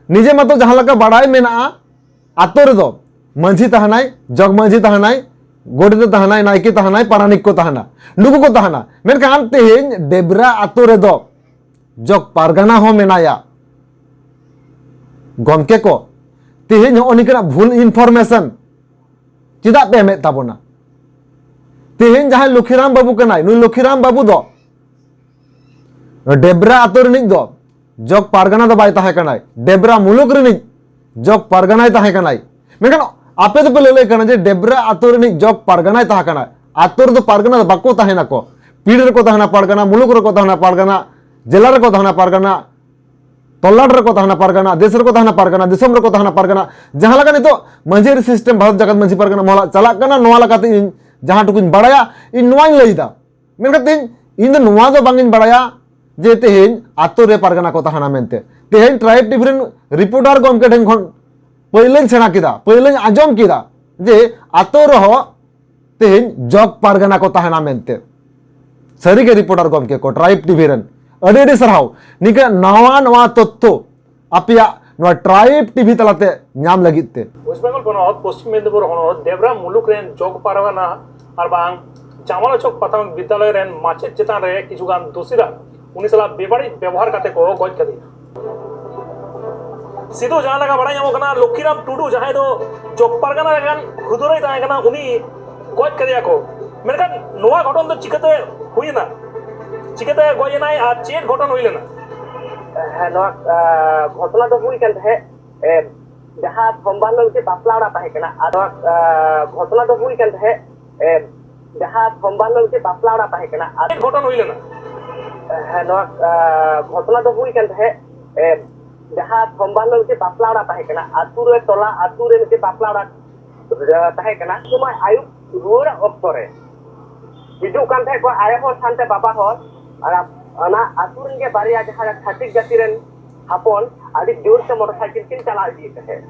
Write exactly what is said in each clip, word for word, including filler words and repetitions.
ᱱᱤᱡᱮ ᱢᱟᱛᱚ ᱡᱟᱦᱟᱸ ᱞᱮᱠᱟ ᱵᱟᱲᱟᱭ ᱢᱮᱱᱟᱜᱼᱟ, ᱟᱛᱳ ᱨᱮᱫᱚ ᱢᱟᱹᱡᱷᱤ ᱛᱟᱦᱮᱱᱟᱭ, ᱡᱚᱜᱽ ᱢᱟᱹᱡᱷᱤ ᱛᱟᱦᱮᱱᱟᱭ, ᱜᱚᱰᱮᱛ ᱛᱟᱦᱮᱱᱟᱭ, ᱱᱟᱭᱠᱮ ᱛᱟᱦᱮᱱᱟᱭ, ᱯᱟᱨᱟᱱᱤᱠ ᱠᱚ ᱛᱟᱦᱮᱱᱟ, ᱱᱩᱠᱩ ᱠᱚ ᱛᱟᱦᱮᱱᱟ᱾ ᱢᱮᱱᱠᱷᱟᱱ ᱛᱮᱦᱮᱧ ᱰᱮᱵᱽᱨᱟ ᱟᱛᱳ ᱨᱮᱫᱚ ᱡᱚᱜᱽ ᱯᱟᱨᱜᱟᱱᱟ ᱦᱚᱸ ᱢᱮᱱᱟᱭᱟ᱾ ᱜᱚᱢᱠᱮ ᱠᱚ, ᱛᱮᱦᱮᱧ ᱦᱚᱸᱜᱼᱚ ᱱᱤᱝᱠᱟᱱᱟᱜ ᱵᱷᱩᱞ information ᱪᱮᱫᱟᱜ ᱯᱮ ᱮᱢᱮᱫ ᱛᱟᱵᱚᱱᱟ? ᱛᱮᱦᱮᱧ ᱡᱟᱦᱟᱸᱭ ᱞᱚᱠᱷᱤᱨᱟᱢ ᱵᱟᱹᱵᱩ ᱠᱟᱱᱟᱭ, ᱱᱩᱭ ᱞᱚᱠᱷᱤᱨᱟᱢ ᱵᱟᱹᱵᱩ ᱫᱚ ᱰᱮᱵᱽᱨᱟ ᱟᱛᱳ ᱨᱤᱱᱤᱡ ᱫᱚ ᱡᱚᱜᱽ ᱯᱟᱨᱜᱟᱱᱟ ᱫᱚ ᱵᱟᱭ ᱛᱟᱦᱮᱸ ᱠᱟᱱᱟᱭ, ᱰᱮᱵᱽᱨᱟ ᱢᱩᱞᱩᱠ ᱨᱤᱱᱤᱡ ᱡᱚᱜᱽ ᱯᱟᱨᱜᱟᱱᱟᱭ ᱛᱟᱦᱮᱸ ᱠᱟᱱᱟᱭ᱾ ᱢᱮᱱᱠᱷᱟᱱ ᱟᱯᱮ ᱫᱚᱯᱮ ᱞᱟᱹᱞᱟᱹᱭ ᱠᱟᱱᱟ ᱡᱮ ᱰᱮᱵᱽᱨᱟ ᱟᱛᱳ ᱨᱤᱱᱤᱡ ᱡᱚᱜᱽ ᱯᱟᱨᱜᱟᱱᱟᱭ ᱛᱟᱦᱮᱸ ᱠᱟᱱᱟ᱾ ᱟᱛᱳ ᱨᱮᱫᱚ ᱯᱟᱨᱜᱟᱱᱟ ᱫᱚ ᱵᱟᱠᱚ ᱛᱟᱦᱮᱱᱟᱠᱚ, ᱯᱤᱲ ᱨᱮᱠᱚ ᱛᱟᱦᱮᱱᱟ ᱯᱟᱨᱜᱟᱱᱟ, ᱢᱩᱞᱩᱠ ᱨᱮᱠᱚ ᱛᱟᱦᱮᱱᱟ ᱯᱟᱨᱜᱟᱱᱟ, ᱡᱮᱞᱟ ᱨᱮᱠᱚ ᱛᱟᱦᱮᱱᱟ ᱯᱟᱨᱜᱟᱱᱟ, ᱛᱚᱞᱟᱴ ᱨᱮᱠᱚ ᱛᱟᱦᱮᱱᱟ ᱯᱟᱨᱜᱟᱱᱟ, ᱫᱮᱥ ᱨᱮᱠᱚ ᱛᱟᱦᱮᱱᱟ ᱯᱟᱨᱜᱟᱱᱟ, ᱫᱤᱥᱚᱢ ᱨᱮᱠᱚ ᱛᱟᱦᱮᱱᱟ ᱯᱟᱨᱜᱟᱱᱟ᱾ ᱡᱟᱦᱟᱸ ᱞᱮᱠᱟ ᱱᱤᱛᱚᱜ ᱢᱟᱹᱡᱷᱤ ᱟᱹᱨᱤ system ᱵᱷᱟᱨᱚᱛ ᱡᱟᱠᱟᱛ ᱢᱟᱹᱡᱷᱤ ᱯᱟᱨᱜᱟᱱᱟ ᱢᱚᱦᱚᱞ ᱪᱟᱞᱟᱜ ᱠᱟᱱᱟ, ᱱᱚᱣᱟ ᱞᱮᱠᱟᱛᱮ ᱤᱧ ᱡᱟᱦᱟᱸ ᱴᱩᱠᱩᱧ ᱵᱟᱲᱟᱭᱟ, ᱤᱧ ᱱᱚᱣᱟᱧ ᱞᱟᱹᱭᱫᱟ᱾ ᱢᱮᱱᱠᱷᱟᱱ ᱛᱮᱦᱮᱧ ᱤᱧ ᱫᱚ ᱱᱚᱣᱟ ᱫᱚ ᱵᱟᱝ ᱤᱧ ᱵᱟᱲᱟᱭᱟ ᱡᱮ ᱛᱮᱦᱮᱧ ᱟᱛᱳ ᱨᱮ ᱯᱟᱨᱜᱟᱱᱟ ᱠᱚ ᱛᱟᱦᱮᱱᱟ ᱢᱮᱱᱛᱮ᱾ ᱛᱮᱦᱮᱧ Tribe TV ᱨᱮᱱ reporter ᱜᱚᱢᱠᱮ ᱴᱷᱮᱱ ᱠᱷᱚᱱ ᱯᱟᱹᱭᱞᱟᱹᱧ ᱥᱮᱬᱟ ᱠᱮᱫᱟ, ᱯᱟᱹᱭᱞᱟᱹᱧ ᱟᱸᱡᱚᱢ ᱠᱮᱫᱟ ᱡᱮ ᱟᱛᱳ ᱨᱮᱦᱚᱸ ᱛᱮᱦᱮᱧ ᱡᱚᱜᱽ ᱯᱟᱨᱜᱟᱱᱟ ᱠᱚ ᱛᱟᱦᱮᱱᱟ ᱢᱮᱱᱛᱮ᱾ ᱥᱟᱹᱨᱤᱜᱮ reporter ᱜᱚᱢᱠᱮ ᱠᱚ, Tribe TV ᱨᱮᱱ ᱟᱹᱰᱤ ᱟᱹᱰᱤ ᱥᱟᱨᱦᱟᱣ ᱱᱤᱝᱠᱟᱹ ᱱᱟᱣᱟ ᱱᱟᱣᱟ ᱛᱚᱛᱛᱷᱚ ᱟᱯᱮᱭᱟᱜ ᱱᱚᱣᱟ Tribe TV ᱛᱟᱞᱟᱛᱮ ᱧᱟᱢ ᱞᱟᱹᱜᱤᱫ ᱛᱮ᱾ ᱳᱭᱮᱥᱴ ᱵᱮᱝᱜᱚᱞ ᱯᱚᱱᱚᱛ ᱯᱚᱥᱪᱤᱢ ᱢᱮᱫᱤᱱᱤᱯᱩᱨ ᱦᱚᱱᱚᱛ ᱫᱮᱵᱽᱨᱟ ᱢᱩᱞᱩᱠ ᱨᱮᱱ ᱡᱚᱜᱽ ᱯᱟᱨᱜᱟᱱᱟ ᱟᱨ ᱵᱟᱝ ᱡᱟᱢᱟᱞᱚᱪᱚᱠ ᱯᱨᱟᱛᱷᱚᱢᱤᱠ ᱵᱤᱫᱽᱫᱟᱞᱚᱭ ᱨᱮᱱ ᱢᱟᱪᱮᱫ ᱪᱮᱛᱟᱱ ᱨᱮ ᱠᱤᱪᱷᱩ ᱜᱟᱱ ᱫᱩᱥᱤ ᱫᱟᱜ ᱩᱱᱤ ᱥᱟᱞᱟᱜ ᱵᱮᱵᱟᱹᱲᱤᱡ ᱵᱮᱵᱚᱦᱟᱨ ᱠᱟᱛᱮ ᱠᱚ ᱜᱚᱡ ᱠᱟᱫᱮᱭᱟ᱾ ᱥᱤᱫᱩ ᱡᱟᱦᱟᱸ ᱞᱮᱠᱟ ᱵᱟᱲᱟᱭ ᱧᱟᱢᱚᱜ ᱠᱟᱱᱟ, ᱞᱚᱠᱠᱷᱤᱨᱟᱢ ᱴᱩᱰᱩ ᱡᱟᱦᱟᱸᱭ ᱫᱚ ᱡᱚᱜᱽ ᱯᱟᱨᱜᱟᱱᱟ ᱨᱮᱱ ᱦᱩᱫᱟᱹᱨᱟᱹᱭ ᱛᱟᱦᱮᱸ ᱠᱟᱱᱟ, ᱩᱱᱤ ᱜᱚᱡ ᱠᱟᱫᱮᱭᱟ ᱠᱚ᱾ ᱢᱮᱱᱠᱷᱟᱱ ᱱᱚᱣᱟ ᱜᱷᱚᱴᱚᱱ ᱫᱚ ᱪᱤᱠᱟᱹᱛᱮ ᱦᱩᱭᱮᱱᱟ? ᱪᱤᱠᱟᱹᱛᱮ ᱜᱚᱡ ᱮᱱᱟᱭ ᱟᱨ ᱪᱮᱫ ᱜᱷᱚᱴᱚᱱ ᱦᱩᱭ ᱞᱮᱱᱟ? ᱦᱮᱸ, ᱱᱚᱣᱟ ᱜᱷᱚᱴᱚᱱᱟ ᱫᱚ ᱦᱩᱭ ᱠᱟᱱ ᱛᱟᱦᱮᱸᱫ ᱡᱟᱦᱟᱸ ᱥᱳᱢᱵᱟᱨ ᱦᱤᱞᱳᱜ ᱢᱤᱫᱴᱮᱡ ᱵᱟᱯᱞᱟ ᱚᱲᱟᱜ ᱛᱟᱦᱮᱸ ᱠᱟᱱᱟ᱾ ᱟᱨ ᱱᱚᱣᱟ ᱜᱷᱚᱴᱚᱱᱟ ᱫᱚ ᱦᱩᱭ ᱠᱟᱱ ᱛᱟᱦᱮᱸᱫ ᱡᱟᱦᱟᱸ ᱥᱳᱢᱵᱟᱨ ᱦᱤᱞᱳᱜ ᱢᱤᱫᱴᱮᱡ ᱵᱟᱯᱞᱟ ᱚᱲᱟᱜ ᱛᱟᱦᱮᱸ ᱠᱟᱱᱟ᱾ ᱟᱨ ᱪᱮᱫ ᱜᱷᱚᱴᱚᱱ ᱦᱩᱭ ᱞᱮᱱᱟ? ᱦᱮᱸ, ᱱᱚᱣᱟ ᱜᱷᱚᱴᱚᱱᱟ ᱫᱚ ᱦᱩᱭ ᱠᱟᱱ ᱛᱟᱦᱮᱸᱫ ᱡᱟᱦᱟᱸ ᱥᱳᱢᱵᱟᱨ ᱦᱤᱞᱳᱜ ᱢᱤᱫᱴᱮᱡ ᱵᱟᱯᱞᱟ ᱚᱲᱟᱜ ᱛᱟᱦᱮᱸ ᱠᱟᱱᱟ, ᱟᱹᱛᱩ ᱨᱮ, ᱴᱚᱞᱟ ᱟᱹᱛᱩ ᱨᱮ ᱢᱤᱫᱴᱮᱡ ᱵᱟᱯᱞᱟ ᱚᱲᱟᱜ ᱛᱟᱦᱮᱸ ᱠᱟᱱᱟ᱾ ᱥᱚᱢᱚᱭ ᱟᱹᱭᱩᱵ ᱨᱩᱣᱟᱹᱲᱚᱜ ᱚᱠᱛᱚ ᱨᱮ ᱦᱤᱡᱩᱜ ᱠᱟᱱ ᱛᱟᱦᱮᱸᱫ ᱠᱚ ᱟᱭᱳ ᱦᱚᱲ ᱥᱟᱶᱛᱮ ᱵᱟᱵᱟ ᱦᱚᱲ᱾ ᱟᱨ ᱚᱱᱟ ᱟᱹᱛᱩ ᱨᱮᱱ ᱜᱮ ᱵᱟᱨᱭᱟ ᱡᱟᱦᱟᱸ ᱪᱷᱟᱹᱛᱤᱠ ᱡᱟᱹᱛᱤ ᱨᱮᱱ ᱦᱚᱯᱚᱱ ᱟᱹᱰᱤ ᱡᱳᱨ ᱛᱮ ᱢᱚᱴᱚᱨ ᱥᱟᱭᱠᱮᱞ ᱠᱤᱱ ᱪᱟᱞᱟᱣ ᱤᱫᱤᱭᱮᱫ ᱛᱟᱦᱮᱸᱫ᱾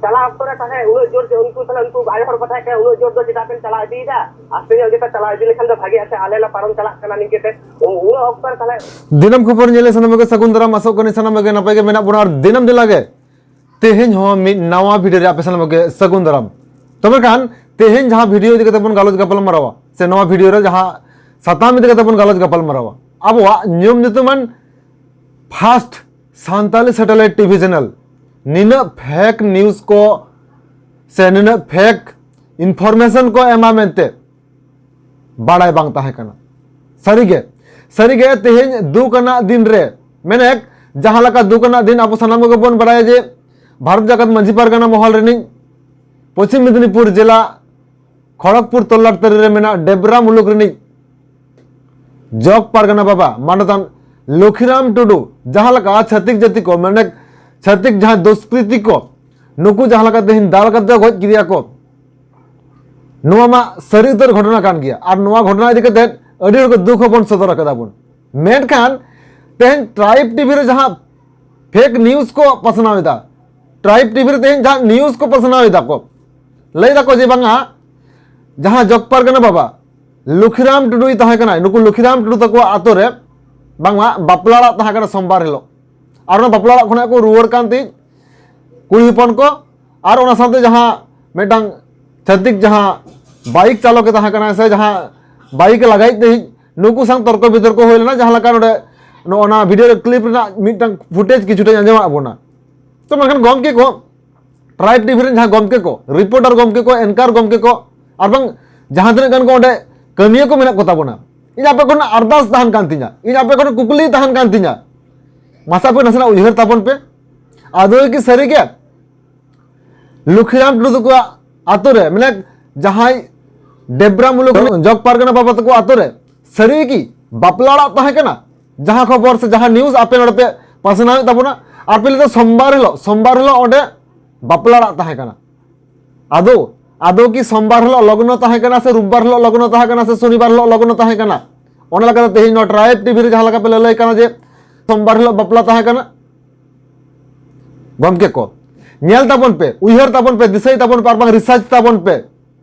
ᱪᱟᱞᱟᱣ ᱚᱠᱛᱚ ᱨᱮ ᱛᱟᱦᱞᱮ ᱩᱱᱟᱹᱜ ᱡᱳᱨ ᱡᱮ ᱩᱱᱠᱩ ᱛᱟᱦᱞᱮ ᱩᱱᱠᱩ ᱟᱭᱳ ᱦᱚᱲ ᱠᱚ ᱛᱟᱦᱮᱸ ᱠᱟᱱᱟ, ᱩᱱᱟᱹᱜ ᱡᱳᱨ ᱫᱚ ᱪᱮᱫᱟᱜ ᱵᱮᱱ ᱪᱟᱞᱟᱣ ᱤᱫᱤᱭᱮᱫᱟ? ᱟᱥᱛᱮ ᱧᱚᱜ ᱜᱮᱯᱮ ᱪᱟᱞᱟᱣ ᱤᱫᱤ ᱞᱮᱠᱷᱟᱱ ᱫᱚ ᱵᱷᱟᱜᱤᱜᱼᱟ ᱥᱮ, ᱟᱞᱮ ᱞᱮ ᱯᱟᱨᱚᱢ ᱪᱟᱞᱟᱜ ᱠᱟᱱᱟ ᱱᱤᱝᱠᱟᱹ ᱛᱮ᱾ ᱩ-, ᱩᱱᱟᱹᱜ ᱚᱠᱛᱚ ᱨᱮ ᱛᱟᱦᱞᱮ ᱫᱤᱱᱟᱹᱢ ᱠᱷᱚᱵᱚᱨ ᱧᱮᱞ ᱥᱟᱱᱟᱢ ᱜᱮ ᱥᱟᱹᱜᱩᱱ ᱫᱟᱨᱟᱢ, ᱟᱥᱚᱜ ᱠᱟᱹᱱᱟᱹᱧ ᱥᱟᱱᱟᱢ ᱜᱮ ᱱᱟᱯᱟᱭ ᱜᱮ ᱢᱮᱱᱟᱜ ᱵᱚᱱᱟ᱾ ᱟᱨ ᱫᱤᱱᱟᱹᱢ ᱫᱤᱱ ᱞᱟᱜᱮ ᱛᱮᱦᱮᱧ ᱦᱚᱸ ᱢᱤᱫ ᱱᱟᱣᱟ ᱵᱷᱤᱰᱤᱭᱳ ᱨᱮ ᱟᱯᱮ ᱥᱟᱱᱟᱢ ᱜᱮ ᱥᱟᱹᱜᱩᱱ ᱫᱟᱨᱟᱢ᱾ ᱛᱚᱵᱮ ᱠᱷᱟᱱ ᱛᱮᱦᱮᱧ ᱡᱟᱦᱟᱸ ᱵᱷᱤᱰᱤᱭᱳ ᱤᱫᱤ ᱠᱟᱛᱮ ᱵᱚᱱ ᱜᱟᱞᱚᱪ ᱜᱟᱯᱟᱞ ᱢᱟᱨᱟᱣᱟ, ᱥᱮ ᱱᱚᱣᱟ ᱵᱷᱤᱰᱤᱭᱳ ᱨᱮ ᱡᱟᱦᱟᱸ ᱥᱟᱛᱟᱢ ᱤᱫᱤ ᱠᱟᱛᱮ ᱵᱚᱱ ᱜᱟᱞᱚᱪ ᱜᱟᱯᱟᱞ ᱢᱟᱨᱟᱣᱟ, ᱟᱵᱚᱣᱟᱜ ᱧᱩᱢ ᱧᱩᱛᱩᱢᱟᱱ first Santali satellite TV channel ᱱᱤᱱᱟᱹᱜ ᱯᱷᱮᱠ ᱱᱤᱭᱩᱡᱽ ᱠᱚ ᱥᱮ ᱱᱤᱱᱟᱹᱜ ᱯᱷᱮᱠ ᱤᱱᱯᱷᱚᱨᱢᱮᱥᱚᱱ ᱠᱚ ᱮᱢᱟ ᱢᱮᱱᱛᱮ ᱵᱟᱲᱟᱭ ᱵᱟᱝ ᱛᱟᱦᱮᱸ ᱠᱟᱱᱟ᱾ ᱥᱟᱹᱨᱤᱜᱮ, ᱥᱟᱹᱨᱤᱜᱮ ᱛᱮᱦᱮᱧ ᱫᱩᱠ ᱟᱱᱟᱜ ᱫᱤᱱ ᱨᱮ, ᱢᱮᱱᱮᱠ ᱡᱟᱦᱟᱸ ᱞᱮᱠᱟ ᱫᱩᱠ ᱟᱱᱟᱜ ᱫᱤᱱ, ᱟᱵᱚ ᱥᱟᱱᱟᱢ ᱠᱚᱜᱮ ᱵᱚᱱ ᱵᱟᱲᱟᱭᱟ ᱡᱮ ᱵᱷᱟᱨᱚᱛ ᱡᱟᱠᱟᱛ ᱢᱟᱹᱡᱷᱤ ᱯᱟᱨᱜᱟᱱᱟ ᱢᱚᱦᱚᱞ ᱨᱤᱱᱤᱡ ᱯᱚᱪᱷᱤᱢ ᱢᱮᱫᱽᱱᱤᱯᱩᱨ ᱡᱮᱞᱟ ᱠᱷᱚᱲᱚᱜᱽᱯᱩᱨ ᱛᱚᱞᱞᱟᱴ ᱛᱟᱹᱨᱤ ᱨᱮ ᱢᱮᱱᱟᱜ ᱰᱮᱵᱽᱨᱟ ᱢᱩᱞᱩᱠ ᱨᱤᱱᱤᱡ ᱡᱚᱜᱽ ᱯᱟᱨᱜᱟᱱᱟ ᱵᱟᱵᱟ ᱢᱟᱱᱚᱛᱟᱱ ᱞᱚᱠᱷᱤᱨᱟᱢ ᱴᱩᱰᱩ ᱡᱟᱦᱟᱸ ᱞᱮᱠᱟ ᱪᱷᱟᱹᱛᱤᱠ ᱡᱟᱹᱛᱤ ᱠᱚ, ᱢᱟᱱᱮ ᱪᱷᱟᱹᱛᱤᱠ ᱡᱟᱦᱟᱸ ᱫᱩᱥᱠᱨᱤᱛᱤ ᱠᱚ, ᱱᱩᱠᱩ ᱡᱟᱦᱟᱸ ᱞᱮᱠᱟ ᱛᱮᱦᱮᱧ ᱫᱟᱞ ᱠᱟᱛᱮ ᱜᱚᱡ ᱠᱮᱫᱮᱭᱟ ᱠᱚ, ᱱᱚᱣᱟ ᱢᱟ ᱥᱟᱹᱨᱤ ᱩᱛᱟᱹᱨ ᱜᱷᱚᱴᱚᱱᱟ ᱠᱟᱱ ᱜᱮᱭᱟ᱾ ᱟᱨ ᱱᱚᱣᱟ ᱜᱷᱚᱴᱚᱱᱟ ᱤᱫᱤ ᱠᱟᱛᱮ ᱟᱹᱰᱤ ᱦᱚᱲ ᱠᱚ ᱫᱩᱠ ᱦᱚᱸᱵᱚᱱ ᱥᱚᱫᱚᱨ ᱟᱠᱟᱫᱟ ᱵᱚᱱ᱾ ᱢᱮᱱᱠᱷᱟᱱ ᱛᱮᱦᱮᱧ ᱴᱨᱟᱭᱤᱵᱽ ᱴᱤᱵᱷᱤ ᱨᱮ ᱡᱟᱦᱟᱸ ᱯᱷᱮᱠ ᱱᱤᱭᱩᱡᱽ ᱠᱚ ᱯᱟᱥᱱᱟᱣ ᱮᱫᱟ, ᱴᱨᱟᱭᱤᱵᱽ ᱴᱤᱵᱷᱤ ᱨᱮ ᱛᱮᱦᱮᱧ ᱡᱟᱦᱟᱸ ᱱᱤᱭᱩᱡᱽ ᱠᱚ ᱯᱟᱥᱱᱟᱣ ᱮᱫᱟ ᱠᱚ, ᱞᱟᱹᱭ ᱫᱟᱠᱚ ᱡᱮ ᱵᱟᱝᱟ ᱡᱟᱦᱟᱸ ᱡᱚᱜᱽ ᱯᱟᱨᱜᱟᱱᱟ ᱵᱟᱵᱟ ᱞᱚᱠᱷᱤᱨᱟᱢ ᱴᱩᱰᱩᱭ ᱛᱟᱦᱮᱸ ᱠᱟᱱᱟᱭ, ᱱᱩᱠᱩ ᱞᱚᱠᱷᱤᱨᱟᱢ ᱴᱩᱰᱩ ᱛᱟᱠᱚᱣᱟᱜ ᱟᱛᱳ ᱨᱮ ᱵᱟᱝᱢᱟ ᱵᱟᱯᱞᱟ ᱚᱲᱟᱜ ᱛᱟᱦᱮᱸ ᱠᱟᱱᱟ ᱥᱳᱢᱵᱟᱨ ᱦᱤᱞᱳᱜ᱾ ᱟᱨ ᱚᱱᱟ ᱵᱟᱯᱞᱟ ᱚᱲᱟᱜ ᱠᱷᱚᱱᱟᱜ ᱠᱚ ᱨᱩᱣᱟᱹᱲ ᱠᱟᱱ ᱛᱤᱧ ᱠᱩᱲᱤ ᱦᱚᱯᱚᱱ ᱠᱚ ᱟᱨ ᱚᱱᱟ ᱥᱟᱶᱛᱮ ᱡᱟᱦᱟᱸ ᱢᱤᱫᱴᱟᱝ ᱪᱷᱟᱹᱛᱤᱠ ᱡᱟᱦᱟᱸ ᱵᱟᱭᱤᱠ ᱪᱟᱞᱚᱠᱮ ᱛᱟᱦᱮᱸ ᱠᱟᱱᱟ ᱥᱮ ᱡᱟᱦᱟᱸ ᱵᱟᱭᱤᱠ ᱮ ᱞᱟᱜᱟᱭᱮᱫ ᱛᱟᱦᱮᱸᱫ, ᱱᱩᱠᱩ ᱥᱟᱶ ᱛᱚᱨᱠᱚ ᱵᱤᱛᱚᱨᱠᱚ ᱦᱩᱭ ᱞᱮᱱᱟ, ᱡᱟᱦᱟᱸ ᱞᱮᱠᱟ ᱱᱚᱰᱮ ᱱᱚᱜᱼᱚ ᱱᱟ ᱵᱷᱤᱰᱤᱭᱳ ᱨᱮ ᱠᱞᱤᱯ ᱨᱮᱱᱟᱜ ᱢᱤᱫᱴᱟᱝ ᱯᱷᱩᱴᱮᱡᱽ ᱠᱤᱪᱷᱩᱴᱟᱧ ᱟᱸᱡᱚᱢᱟᱫ ᱵᱚᱱᱟ᱾ ᱛᱚ ᱢᱮᱱᱠᱷᱟᱱ ᱜᱚᱢᱠᱮ ᱠᱚ, ᱴᱨᱟᱭᱤᱵᱽ ᱴᱤᱵᱷᱤ ᱨᱮᱱ ᱡᱟᱦᱟᱸ ᱜᱚᱢᱠᱮ ᱠᱚ, ᱨᱤᱯᱳᱨᱴᱟᱨ ᱜᱚᱢᱠᱮ ᱠᱚ, ᱮᱱᱠᱟᱨ ᱜᱚᱢᱠᱮ ᱠᱚ, ᱟᱨ ᱵᱟᱝ ᱡᱟᱦᱟᱸ ᱛᱤᱱᱟᱹᱜ ᱜᱟᱱ ᱠᱚ ᱚᱸᱰᱮ ᱠᱟᱹᱢᱤᱭᱟᱹ ᱠᱚ ᱢᱮᱱᱟᱜ ᱠᱚ ᱛᱟᱵᱚᱱᱟ, ᱤᱧ ᱟᱯᱮ ᱠᱷᱚᱱ ᱟᱨᱫᱟᱥ ᱛᱟᱦᱮᱱ ᱠᱟᱱ ᱛᱤᱧᱟ, ᱤᱧ ᱟᱯᱮ ᱠᱷᱚᱱ ᱠᱩᱠᱞᱤ ᱛᱟᱦᱮᱱ ᱠᱟᱱ ᱛᱤᱧᱟ, ᱢᱟᱥᱮ ᱟᱯᱮ ᱱᱟᱥᱮᱱᱟᱜ ᱩᱭᱦᱟᱹᱨ ᱛᱟᱵᱚᱱ ᱯᱮ᱾ ᱟᱫᱚ ᱠᱤ ᱥᱟᱹᱨᱤ ᱜᱮ ᱞᱩᱠᱷᱤᱨᱟᱢ ᱴᱩᱰᱩ ᱛᱟᱠᱚᱣᱟᱜ ᱟᱛᱳ ᱨᱮ, ᱢᱟᱱᱮ ᱡᱟᱦᱟᱸᱭ ᱰᱮᱵᱽᱨᱟ ᱢᱩᱞᱩᱠ ᱡᱚᱜᱽ ᱯᱟᱨᱜᱟᱱᱟ ᱵᱟᱵᱟ ᱛᱟᱠᱚ ᱟᱛᱳ ᱨᱮ ᱥᱟᱹᱨᱤ ᱜᱮ ᱵᱟᱯᱞᱟ ᱚᱲᱟᱜ ᱛᱟᱦᱮᱸ ᱠᱟᱱᱟ? ᱡᱟᱦᱟᱸ ᱠᱷᱚᱵᱚᱨ ᱥᱮ ᱡᱟᱦᱟᱸ ᱱᱤᱭᱩᱡᱽ ᱟᱯᱮ ᱱᱚᱰᱮ ᱯᱮ ᱯᱟᱥᱱᱟᱣᱮᱫ ᱛᱟᱵᱚᱱᱟ, ᱟᱨ ᱯᱮ ᱞᱟᱹᱭ ᱫᱟ ᱥᱳᱢᱵᱟᱨ ᱦᱤᱞᱳᱜ, ᱥᱳᱢᱵᱟᱨ ᱦᱤᱞᱳᱜ ᱚᱸᱰᱮ ᱵᱟᱯᱞᱟ ᱚᱲᱟᱜ ᱛᱟᱦᱮᱸ ᱠᱟᱱᱟ᱾ ᱟᱫᱚ, ᱟᱫᱚ ᱠᱤ ᱥᱳᱢᱵᱟᱨ ᱦᱤᱞᱳᱜ ᱞᱚᱜᱱᱚ ᱛᱟᱦᱮᱸ ᱠᱟᱱᱟ ᱥᱮ ᱨᱳᱵᱵᱟᱨ ᱦᱤᱞᱳᱜ ᱞᱚᱜᱱᱚ ᱛᱟᱦᱮᱸ ᱠᱟᱱᱟ ᱥᱮ ᱥᱚᱱᱤᱵᱟᱨ ᱦᱤᱞᱳᱜ ᱞᱚᱜᱱᱚ ᱛᱟᱦᱮᱸ ᱠᱟᱱᱟ? ᱚᱱᱟ ᱞᱮᱠᱟᱛᱮ ᱛᱮᱦᱮᱧ ᱱᱚᱣᱟ ᱴᱨᱟᱭᱤᱵᱽ ᱴᱤᱵᱷᱤ ᱨᱮ ᱡᱟᱦᱟᱸ ᱞᱮᱠᱟ ᱯᱮ ᱞᱟᱹᱞᱟᱹᱭ ᱠᱟᱱᱟ ᱡᱮ ᱥᱳᱢᱵᱟᱨ ᱦᱤᱞᱳᱜ ᱵᱟᱯᱞᱟ ᱛᱟᱦᱮᱸ ᱠᱟᱱᱟ, ᱜᱚᱢᱠᱮ ᱠᱚ, ᱧᱮᱞ ᱛᱟᱵᱚᱱ ᱯᱮ, ᱩᱭᱦᱟᱹᱨ ᱛᱟᱵᱚᱱ ᱯᱮ, ᱫᱤᱥᱟᱹᱭ ᱛᱟᱵᱚᱱ ᱯᱮ, ᱟᱨ ᱵᱟᱝ research ᱛᱟᱵᱚᱱ ᱯᱮ᱾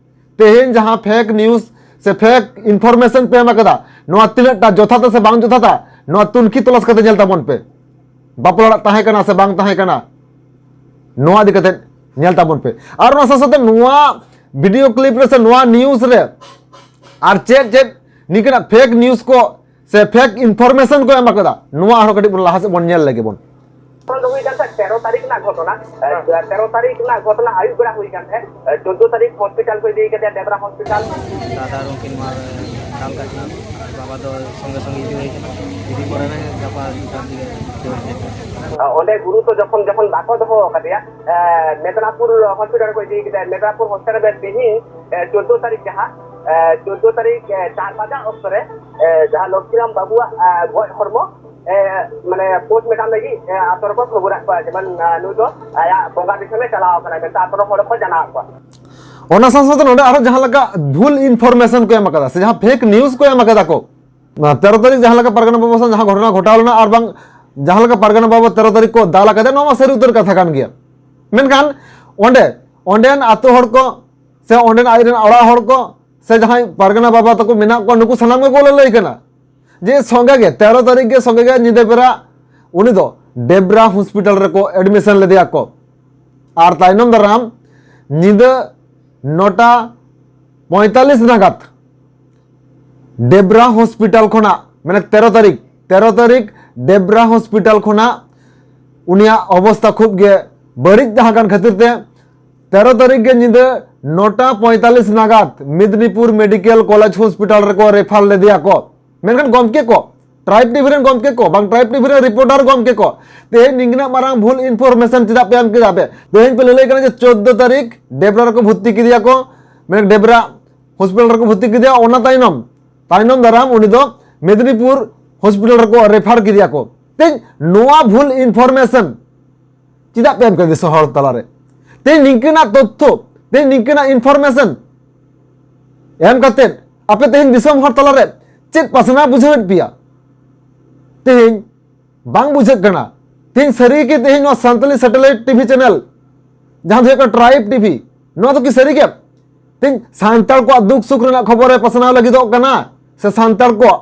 ᱛᱮᱦᱮᱧ ᱡᱟᱦᱟᱸ fake news ᱥᱮ fake information ᱯᱮ ᱮᱢ ᱟᱠᱟᱫᱟ, ᱱᱚᱣᱟ ᱛᱤᱱᱟᱹᱜ ᱴᱟ ᱡᱚᱛᱷᱟᱛᱟ ᱥᱮ ᱵᱟᱝ ᱡᱚᱛᱷᱟᱛᱟ, ᱱᱚᱣᱟ ᱛᱩᱱᱠᱷᱤ ᱛᱚᱞᱟᱥ ᱠᱟᱛᱮ ᱧᱮᱞ ᱛᱟᱵᱚᱱ ᱯᱮ᱾ ᱵᱟᱯᱞᱟ ᱚᱲᱟᱜ ᱛᱟᱦᱮᱸ ᱠᱟᱱᱟ ᱥᱮ ᱵᱟᱝ ᱛᱟᱦᱮᱸ ᱠᱟᱱᱟ, ᱱᱚᱣᱟ ᱤᱫᱤ ᱠᱟᱛᱮ ᱧᱮᱞ ᱛᱟᱵᱚᱱ ᱯᱮ᱾ ᱟᱨ ᱚᱱᱟ ᱥᱟᱶ ᱥᱟᱶᱛᱮ ᱱᱚᱣᱟ video clip ᱨᱮ ᱥᱮ ᱱᱚᱣᱟ news ᱨᱮ ᱟᱨ ᱪᱮᱫ ᱪᱮᱫ ᱱᱤᱝᱠᱟᱹᱱᱟᱜ fake news ᱠᱚ ᱥᱮ fake information ᱠᱚ ᱮᱢ ᱟᱠᱟᱫᱟ, ᱱᱚᱣᱟ ᱟᱨᱦᱚᱸ ᱠᱟᱹᱴᱤᱡ ᱵᱚᱱ ᱞᱟᱦᱟ ᱥᱮᱫ ᱵᱚᱱ ᱧᱮᱞ ᱞᱮᱜᱮ ᱵᱚᱱ᱾ ᱫᱚ ᱦᱩᱭ ᱠᱟᱱ ᱛᱟᱦᱮᱸᱫ ᱛᱮᱨᱚ ᱛᱟᱹᱨᱤᱠᱷ ᱨᱮᱱᱟᱜ ᱜᱷᱚᱴᱚᱱᱟ᱾ ᱛᱮᱨᱚ ᱛᱟᱹᱨᱤᱠᱷ ᱨᱮᱱᱟᱜ ᱜᱷᱚᱴᱚᱱᱟ ᱟᱹᱭᱩᱵ ᱵᱮᱲᱟ ᱦᱩᱭ ᱠᱟᱱ ᱛᱟᱦᱮᱸᱫ᱾ ᱪᱳᱫᱽᱫᱳ ᱛᱟᱹᱨᱤᱠᱷ ᱦᱚᱥᱯᱤᱴᱟᱞ ᱠᱚ ᱤᱫᱤ ᱠᱟᱫᱮᱭᱟ, ᱰᱮᱵᱽᱨᱟ ᱦᱚᱥᱯᱤᱴᱟᱞ᱾ ᱫᱟᱫᱟ ᱟᱨ ᱩᱱᱠᱤᱱ ᱢᱟ ᱫᱟᱞ ᱠᱟᱜ ᱠᱤᱱᱟ, ᱵᱟᱵᱟ ᱫᱚ ᱥᱚᱸᱜᱮ ᱥᱚᱸᱜᱮ ᱤᱫᱤ ᱦᱩᱭ ᱠᱟᱱᱟ, ᱤᱫᱤ ᱯᱚᱨᱮ ᱨᱮ ᱜᱟᱯᱟ ᱥᱮᱛᱟᱜ ᱫᱤᱠᱮ ᱫᱟᱹᱲ ᱠᱮᱫ ᱠᱚᱣᱟ᱾ ᱚᱸᱰᱮ ᱜᱩᱨᱩᱛᱚ ᱡᱚᱠᱷᱚᱱ, ᱡᱚᱠᱷᱚᱱ ᱵᱟᱠᱚ ᱫᱚᱦᱚ ᱟᱠᱟᱫᱮᱭᱟ, ᱢᱮᱫᱽᱱᱟᱯᱩᱨ ᱦᱚᱥᱯᱤᱴᱟᱞ ᱨᱮᱠᱚ ᱤᱫᱤ ᱠᱮᱫᱮᱭᱟ᱾ ᱢᱮᱫᱽᱱᱟᱯᱩᱨ ᱦᱚᱥᱯᱤᱴᱟᱞ ᱨᱮ ᱛᱮᱦᱮᱧ ᱪᱳᱫᱽᱫᱳ ᱛᱟᱹᱨᱤᱠᱷ ᱡᱟᱦᱟᱸ, ᱪᱳᱫᱽᱫᱳ ᱛᱟᱹᱨᱤᱠᱷ ᱪᱟᱨ ᱵᱟᱡᱟᱜ ᱚᱠᱛᱚ ᱨᱮ ᱡᱟᱦᱟᱸ ᱞᱚᱠᱠᱷᱤᱨᱟᱢ ᱵᱟᱹᱵᱩᱣᱟᱜ ᱜᱚᱡ ᱦᱚᱲᱢᱚ ᱢᱟᱱᱮ postmortem ᱞᱟᱹᱜᱤᱫ ᱟᱛᱳ ᱨᱮᱠᱚ ᱠᱷᱚᱵᱚᱨᱟᱫ ᱠᱚᱣᱟ, ᱡᱮᱢᱚᱱ ᱱᱩᱭ ᱫᱚ ᱟᱭᱟᱜ ᱵᱚᱸᱜᱟ ᱫᱤᱥᱚᱢᱮ ᱪᱟᱞᱟᱣ ᱟᱠᱟᱱᱟ ᱢᱮᱱᱛᱮ ᱟᱛᱳ ᱨᱮᱱ ᱦᱚᱲ ᱠᱚ ᱡᱟᱱᱟᱣᱟᱫ ᱠᱚᱣᱟ᱾ ᱚᱱᱟ ᱥᱟᱶ ᱥᱟᱶᱛᱮ ᱱᱚᱰᱮ ᱟᱨᱦᱚᱸ ᱡᱟᱦᱟᱸ ᱞᱮᱠᱟ ᱵᱷᱩᱞ information ᱠᱚ ᱮᱢ ᱟᱠᱟᱫᱟ ᱥᱮ ᱡᱟᱦᱟᱸ fake news ᱠᱚ ᱮᱢ ᱟᱠᱟᱫᱟ ᱠᱚ, ᱛᱮᱨᱚ ᱛᱟᱹᱨᱤᱠᱷ ᱡᱟᱦᱟᱸ ᱞᱮᱠᱟ ᱯᱟᱨᱜᱟᱱᱟ ᱵᱟᱵᱟ ᱥᱟᱶ ᱡᱟᱦᱟᱸ ᱜᱷᱚᱴᱚᱱᱟ ᱜᱷᱚᱴᱟᱣ ᱞᱮᱱᱟ ᱟᱨ ᱵᱟᱝ ᱡᱟᱦᱟᱸ ᱞᱮᱠᱟ ᱯᱟᱨᱜᱟᱱᱟ ᱵᱟᱵᱟ ᱛᱮᱨᱚ ᱛᱟᱹᱨᱤᱠᱷ ᱠᱚ ᱫᱟᱞ ᱟᱠᱟᱫᱮᱭᱟ, ᱱᱚᱣᱟ ᱢᱟ ᱥᱟᱹᱨᱤ ᱩᱛᱟᱹᱨ ᱠᱟᱛᱷᱟ ᱠᱟᱱ ᱜᱮᱭᱟ᱾ ᱢᱮᱱᱠᱷᱟᱱ ᱚᱸᱰᱮ, ᱚᱸᱰᱮᱱ ᱟᱛᱳ ᱦᱚᱲ ᱠᱚ ᱥᱮ ᱚᱸᱰᱮᱱ ᱟᱡᱨᱮᱱ ᱚᱲᱟᱜ ᱦᱚᱲ ᱠᱚ ᱥᱮ ᱡᱟᱦᱟᱸᱭ ᱯᱟᱨᱜᱟᱱᱟ ᱵᱟᱵᱟ ᱛᱟᱠᱚ ᱢᱮᱱᱟᱜ ᱠᱚᱣᱟ, ᱱᱩᱠᱩ ᱥᱟᱱᱟᱢ ᱜᱮᱠᱚ ᱞᱟᱹᱞᱟᱹᱭ ᱠᱟᱱᱟ ᱡᱮ ᱥᱚᱸᱜᱮ ᱜᱮ ᱛᱮᱨᱚ ᱛᱟᱹᱨᱤᱠᱷ ᱜᱮ ᱥᱚᱸᱜᱮ ᱜᱮ ᱧᱤᱫᱟᱹ ᱵᱮᱲᱟ ᱩᱱᱤ ᱫᱚ ᱰᱮᱵᱽᱨᱟ ᱦᱚᱥᱯᱤᱴᱟᱞ ᱨᱮᱠᱚ admission ᱞᱮᱫᱮᱭᱟ ᱠᱚ᱾ ᱟᱨ ᱛᱟᱭᱱᱚᱢ ᱫᱟᱨᱟᱢ ᱧᱤᱫᱟᱹ ᱱᱚᱴᱟ ᱯᱚᱸᱭᱛᱟᱞᱞᱤᱥ ᱱᱟᱜᱟᱫ ᱰᱮᱵᱽᱨᱟ ᱦᱚᱥᱯᱤᱴᱟᱞ ᱠᱷᱚᱱᱟᱜ, ᱢᱟᱱᱮ ᱛᱮᱨᱚ ᱛᱟᱹᱨᱤᱠᱷ, ᱛᱮᱨᱚ ᱛᱟᱹᱨᱤᱠᱷ ᱰᱮᱵᱽᱨᱟ ᱦᱚᱥᱯᱤᱴᱟᱞ ᱠᱷᱚᱱᱟᱜ ᱩᱱᱤᱭᱟᱜ ᱚᱵᱚᱥᱛᱟ ᱠᱷᱩᱵ ᱜᱮ ᱵᱟᱹᱲᱤᱡ ᱛᱟᱦᱮᱸ ᱠᱟᱱ ᱠᱷᱟᱹᱛᱤᱨ ᱛᱮ ᱛᱮᱨᱚ ᱛᱟᱹᱨᱤᱠᱷ ᱜᱮ ᱧᱤᱫᱟᱹ ᱱᱚᱴᱟ ᱯᱚᱸᱭᱛᱟᱞᱞᱤᱥ ᱱᱟᱜᱟᱫ ᱢᱮᱫᱽᱱᱤᱯᱩᱨ ᱢᱮᱰᱤᱠᱮᱞ ᱠᱚᱞᱮᱡᱽ ᱦᱚᱥᱯᱤᱴᱟᱞ ᱨᱮᱠᱚ ᱨᱮᱯᱷᱟᱨ ᱞᱮᱫᱮᱭᱟ ᱠᱚ᱾ ᱢᱮᱱᱠᱷᱟᱱ ᱜᱚᱢᱠᱮ ᱠᱚ, ᱴᱨᱟᱭᱤᱵᱽ ᱴᱤᱵᱷᱤ ᱨᱮᱱ ᱜᱚᱢᱠᱮ ᱠᱚ, ᱵᱟᱝ ᱴᱨᱟᱭᱤᱵᱽ ᱴᱤᱵᱷᱤ ᱨᱮᱱ ᱨᱤᱯᱳᱨᱴᱟᱨ ᱜᱚᱢᱠᱮ ᱠᱚ, ᱛᱮᱦᱮᱧ ᱱᱤᱝᱠᱟᱹᱱᱟᱜ ᱢᱟᱨᱟᱝ ᱵᱷᱩᱞ information ᱪᱮᱫᱟᱜ ᱯᱮ ᱮᱢ ᱠᱮᱫᱟ ᱯᱮ? ᱛᱮᱦᱮᱧ ᱯᱮ ᱞᱟᱹᱞᱟᱹᱭ ᱠᱟᱱᱟ ᱡᱮ ᱪᱳᱫᱽᱫᱳ ᱛᱟᱹᱨᱤᱠᱷ ᱰᱮᱵᱽᱨᱟ ᱨᱮᱠᱚ ᱵᱷᱚᱨᱛᱤ ᱠᱮᱫᱮᱭᱟ ᱠᱚ, ᱢᱟᱱᱮ ᱰᱮᱵᱽᱨᱟ ᱦᱚᱥᱯᱤᱴᱟᱞ ᱨᱮᱠᱚ ᱵᱷᱚᱨᱛᱤ ᱠᱮᱫᱮᱭᱟ, ᱚᱱᱟ ᱛᱟᱭᱱᱚᱢ, ᱛᱟᱭᱱᱚᱢ ᱫᱟᱨᱟᱢ ᱩᱱᱤ ᱫᱚ ᱢᱮᱫᱽᱱᱤᱯᱩᱨ ᱦᱚᱥᱯᱤᱴᱟᱞ ᱨᱮᱠᱚ ᱨᱮᱯᱷᱟᱨ ᱠᱮᱫᱮᱭᱟ ᱠᱚ᱾ ᱛᱮᱦᱮᱧ ᱱᱚᱣᱟ ᱵᱷᱩᱞ information ᱪᱮᱫᱟᱜ ᱯᱮ ᱮᱢ ᱠᱮᱫᱟ ᱫᱤᱥᱚᱢ ᱦᱚᱲ ᱛᱟᱞᱟᱨᱮ? ᱛᱮᱦᱮᱧ ᱱᱤᱝᱠᱟᱹᱱᱟᱜ ᱛᱚᱛᱛᱷᱚ, ᱛᱮᱦᱮᱧ ᱱᱤᱝᱠᱟᱹᱱᱟᱜ information ᱮᱢ ᱠᱟᱛᱮᱫ ᱟᱯᱮ ᱛᱮᱦᱮᱧ ᱫᱤᱥᱚᱢ ᱦᱚᱲ ᱛᱟᱞᱟᱨᱮ ᱪᱮᱫ ᱯᱟᱥᱱᱟᱣ ᱵᱩᱡᱷᱟᱹᱣᱮᱫ ᱯᱮᱭᱟ? ᱛᱮᱦᱮᱧ ᱵᱟᱝ ᱵᱩᱡᱷᱟᱹᱜ ᱠᱟᱱᱟ᱾ ᱛᱮᱦᱮᱧ ᱥᱟᱹᱨᱤ ᱜᱮ ᱛᱮᱦᱮᱧ ᱱᱚᱣᱟ ᱥᱟᱱᱛᱟᱞᱤ satellite TV channel ᱡᱟᱦᱟᱸ ᱫᱚ ᱦᱩᱭᱩᱜ ᱠᱟᱱᱟ ᱴᱨᱟᱭᱤᱵᱽ ᱴᱤᱵᱷᱤ᱾ ᱱᱚᱣᱟ ᱫᱚ ᱠᱤ ᱥᱟᱹᱨᱤ ᱜᱮ? ᱛᱮᱦᱮᱧ ᱥᱟᱱᱛᱟᱲ ᱠᱚᱣᱟᱜ ᱫᱩᱠ ᱥᱩᱠ ᱨᱮᱱᱟᱜ ᱠᱷᱚᱵᱚᱨᱮ ᱯᱟᱥᱱᱟᱣ ᱞᱟᱹᱜᱤᱫᱚᱜ ᱠᱟᱱᱟ, ᱥᱮ ᱥᱟᱱᱛᱟᱲ ᱠᱚᱣᱟᱜ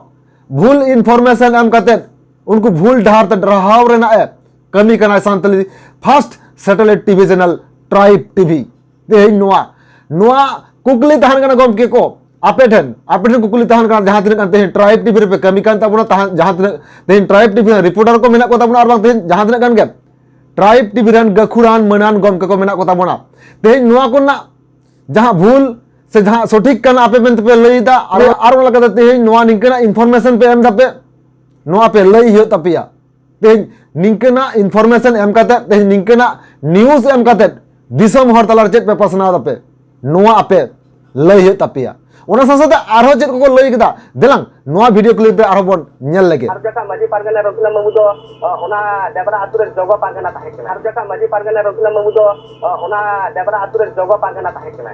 ᱵᱷᱩᱞ ᱤᱱᱯᱷᱚᱨᱢᱮᱥᱚᱱ ᱮᱢ ᱠᱟᱛᱮ ᱩᱱᱠᱩ ᱵᱷᱩᱞ ᱰᱟᱦᱟᱨ ᱛᱮ ᱰᱟᱨᱦᱟᱣ ᱨᱮᱱᱟᱜ ᱮ ᱠᱟᱹᱢᱤ ᱠᱟᱱᱟᱭ Santali first satellite TV channel tribe TV? ᱛᱮᱦᱮᱧ ᱱᱚᱣᱟ, ᱱᱚᱣᱟ ᱠᱩᱠᱞᱤ ᱛᱟᱦᱮᱱ ᱠᱟᱱᱟ ᱜᱚᱢᱠᱮ ᱠᱚ ᱟᱯᱮ ᱴᱷᱮᱱ, ᱟᱯᱮ ᱴᱷᱮᱱ ᱠᱩᱠᱞᱤ ᱛᱟᱦᱮᱱ ᱠᱟᱱᱟ, ᱡᱟᱦᱟᱸ ᱛᱤᱱᱟᱹᱜ ᱜᱟᱱ ᱛᱮᱦᱮᱧ ᱴᱨᱟᱭᱤᱵᱽ ᱴᱤᱵᱷᱤ ᱨᱮᱯᱮ ᱠᱟᱹᱢᱤ ᱠᱟᱱ ᱛᱟᱵᱚᱱᱟ, ᱛᱟᱦᱮᱸ, ᱡᱟᱦᱟᱸ ᱛᱤᱱᱟᱹᱜ ᱛᱮᱦᱮᱧ ᱴᱨᱟᱭᱤᱵᱽ ᱴᱤᱵᱷᱤ ᱨᱮᱱ ᱨᱤᱯᱳᱨᱴᱟᱨ ᱠᱚ ᱢᱮᱱᱟᱜ ᱠᱚ ᱛᱟᱵᱚᱱᱟ, ᱟᱨ ᱵᱟᱝ ᱛᱮᱦᱮᱧ ᱡᱟᱦᱟᱸ ᱛᱤᱱᱟᱹᱜ ᱜᱟᱱ ᱜᱮ ᱴᱨᱟᱭᱤᱵᱽ ᱴᱤᱵᱷᱤ ᱨᱮᱱ ᱜᱟᱹᱠᱷᱩᱲᱟᱱ ᱢᱟᱹᱱᱟᱱ ᱜᱚᱢᱠᱮ ᱠᱚ ᱢᱮᱱᱟᱜ ᱠᱚ ᱛᱟᱵᱚᱱᱟ, ᱛᱮᱦᱮᱧ ᱱᱚᱣᱟ ᱠᱚᱨᱮᱱᱟᱜ ᱡᱟᱦᱟᱸ ᱵᱷᱩᱞ ᱥᱮ ᱡᱟᱦᱟᱸ ᱥᱚᱴᱷᱤᱠ ᱠᱟᱱᱟ ᱟᱯᱮ ᱢᱮᱱᱛᱮ ᱯᱮ ᱞᱟᱹᱭ ᱮᱫᱟ, ᱟᱨ, ᱟᱨ ᱚᱱᱟ ᱞᱮᱠᱟᱛᱮ ᱛᱮᱦᱮᱧ ᱱᱚᱣᱟ ᱱᱤᱝᱠᱟᱹᱱᱟᱜ ᱤᱱᱯᱷᱚᱨᱢᱮᱥᱚᱱ ᱯᱮ ᱮᱢ ᱫᱟᱯᱮ, ᱱᱚᱣᱟ ᱯᱮ ᱞᱟᱹᱭ ᱦᱩᱭᱩᱜ ᱛᱟᱯᱮᱭᱟ᱾ ᱛᱮᱦᱮᱧ ᱱᱤᱝᱠᱟᱹᱱᱟᱜ ᱤᱱᱯᱷᱚᱨᱢᱮᱥᱚᱱ ᱮᱢ ᱠᱟᱛᱮ, ᱛᱮᱦᱮᱧ ᱱᱤᱝᱠᱟᱹᱱᱟᱜ ᱱᱤᱭᱩᱡᱽ ᱮᱢ ᱠᱟᱛᱮ ᱫᱤᱥᱚᱢ ᱦᱚᱲ ᱛᱟᱞᱟᱨᱮ ᱪᱮᱫ ᱯᱮ ᱯᱟᱥᱱᱟᱣ ᱫᱟᱯᱮ, ᱱᱚᱣᱟ ᱟᱯᱮ ᱞᱟᱹᱭ ᱦᱩᱭᱩᱜ ᱛᱟᱯᱮᱭᱟ᱾ ᱚᱱᱟ ᱥᱟᱶ ᱥᱟᱶᱛᱮ ᱟᱨᱦᱚᱸ ᱪᱮᱫ ᱠᱚᱠᱚ ᱞᱟᱹᱭ ᱠᱮᱫᱟ, ᱫᱮᱞᱟᱝ ᱱᱚᱣᱟ ᱵᱷᱤᱰᱤᱭᱳ ᱠᱞᱤᱯ ᱨᱮ ᱟᱨᱦᱚᱸ ᱵᱚᱱ ᱧᱮᱞ ᱞᱮᱜᱮ᱾ ᱟᱨ ᱡᱟᱠᱟ ᱢᱟᱹᱡᱷᱤ ᱯᱟᱨᱜᱟᱱᱟ ᱨᱚᱛᱱᱟ ᱵᱟᱹᱵᱩ ᱫᱚ, ᱚ, ᱚᱱᱟ ᱰᱮᱵᱨᱟ ᱟᱛᱳ ᱨᱮ ᱡᱚᱜᱚ ᱯᱟᱨᱜᱟᱱᱟ ᱛᱟᱦᱮᱸ ᱠᱟᱱᱟ᱾ ᱟᱨ ᱡᱟᱠᱟ ᱢᱟᱹᱡᱷᱤ ᱯᱟᱨᱜᱟᱱᱟ ᱨᱚᱛᱱᱟ ᱵᱟᱹᱵᱩ ᱫᱚ, ᱚ, ᱚᱱᱟ ᱰᱮᱵᱨᱟ ᱟᱛᱳ ᱨᱮ ᱡᱚᱜᱚ ᱯᱟᱨᱜᱟᱱᱟ ᱛᱟᱦᱮᱸ ᱠᱟᱱᱟ᱾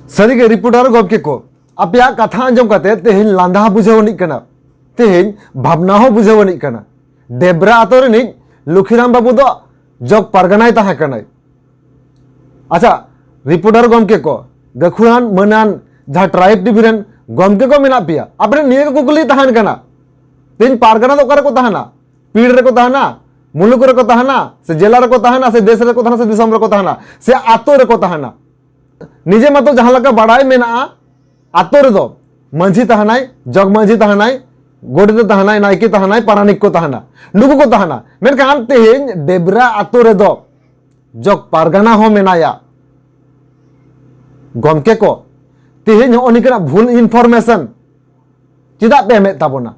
ᱥᱟᱹᱨᱤᱜᱮ ᱨᱤᱯᱳᱨᱴᱟᱨ ᱜᱚᱢᱠᱮ ᱠᱚ, ᱟᱯᱮᱭᱟᱜ ᱠᱟᱛᱷᱟ ᱟᱸᱡᱚᱢ ᱠᱟᱛᱮ ᱛᱮᱦᱮᱧ ᱞᱟᱸᱫᱟ ᱦᱚᱸ ᱵᱩᱡᱷᱟᱹᱣ ᱟᱹᱱᱤᱡ ᱠᱟᱱᱟ, ᱛᱮᱦᱮᱧ ᱵᱷᱟᱵᱽᱱᱟ ᱦᱚᱸ ᱵᱩᱡᱷᱟᱹᱣ ᱟᱹᱱᱤᱡ ᱠᱟᱱᱟ᱾ ᱰᱮᱵᱨᱟ ᱟᱛᱳ ᱨᱤᱱᱤᱡ ᱞᱩᱠᱷᱤᱨᱟᱢ ᱵᱟᱹᱵᱩ ᱫᱚ ᱡᱚᱜᱽ ᱯᱟᱨᱜᱟᱱᱟᱭ ᱛᱟᱦᱮᱸ ᱠᱟᱱᱟᱭ᱾ ᱟᱪᱪᱷᱟ, ᱨᱤᱯᱳᱨᱴᱟᱨ ᱜᱚᱢᱠᱮ ᱠᱚ, ᱜᱟᱹᱠᱷᱩᱲᱟᱱ ᱢᱟᱹᱱᱟᱱ ᱡᱟᱦᱟᱸ ᱴᱨᱟᱭᱤᱵᱽ ᱴᱤᱵᱷᱤ ᱨᱮᱱ ᱜᱚᱢᱠᱮ ᱠᱚ ᱢᱮᱱᱟᱜ ᱯᱮᱭᱟ, ᱟᱯᱮ ᱴᱷᱮᱱ ᱱᱤᱭᱟᱹ ᱜᱮ ᱠᱩᱠᱞᱤ ᱛᱟᱦᱮᱱ ᱠᱟᱱᱟ, ᱛᱮᱦᱮᱧ ᱯᱟᱨᱜᱟᱱᱟ ᱫᱚ ᱚᱠᱟ ᱨᱮᱠᱚ ᱛᱟᱦᱮᱱᱟ? ᱯᱤᱲ ᱨᱮᱠᱚ ᱛᱟᱦᱮᱱᱟ, ᱢᱩᱞᱩᱠ ᱨᱮᱠᱚ ᱛᱟᱦᱮᱱᱟ, ᱥᱮ ᱡᱮᱞᱟ ᱨᱮᱠᱚ ᱛᱟᱦᱮᱱᱟ, ᱥᱮ ᱫᱮᱥ ᱨᱮᱠᱚ ᱛᱟᱦᱮᱱᱟ, ᱥᱮ ᱫᱤᱥᱚᱢ ᱨᱮᱠᱚ ᱛᱟᱦᱮᱱᱟ, ᱥᱮ ᱟᱛᱳ ᱨᱮᱠᱚ ᱛᱟᱦᱮᱱᱟ? ᱱᱤᱡᱮ ᱢᱟᱛᱚ ᱡᱟᱦᱟᱸ ᱞᱮᱠᱟ ᱵᱟᱲᱟᱭ ᱢᱮᱱᱟᱜᱼᱟ, ᱟᱛᱳ ᱨᱮᱫᱚ ᱢᱟᱹᱡᱷᱤ ᱛᱟᱦᱮᱱᱟᱭ, ᱡᱚᱜᱽ ᱢᱟᱹᱡᱷᱤ ᱛᱟᱦᱮᱱᱟᱭ, ᱜᱚᱰᱮᱛ ᱛᱟᱦᱮᱱᱟᱭ, ᱱᱟᱭᱠᱮ ᱛᱟᱦᱮᱱᱟᱭ, ᱯᱟᱨᱟᱱᱤᱠ ᱠᱚ ᱛᱟᱦᱮᱱᱟ, ᱱᱩᱠᱩ ᱠᱚ ᱛᱟᱦᱮᱱᱟ᱾ ᱢᱮᱱᱠᱷᱟᱱ ᱛᱮᱦᱮᱧ ᱰᱮᱵᱨᱟ ᱟᱛᱳ ᱨᱮᱫᱚ ᱡᱚᱜᱽ ᱯᱟᱨᱜᱟᱱᱟ ᱦᱚᱸ ᱢᱮᱱᱟᱭᱟ᱾ ᱜᱚᱢᱠᱮ ᱠᱚ, ᱛᱮᱦᱮᱧ ᱦᱚᱸᱜᱼᱚ ᱱᱤᱝᱠᱟᱹᱱᱟᱜ ᱵᱷᱩᱞ ᱤᱱᱯᱷᱚᱨᱢᱮᱥᱚᱱ ᱪᱮᱫᱟᱜ ᱯᱮ ᱮᱢᱮᱫ ᱛᱟᱵᱚᱱᱟ?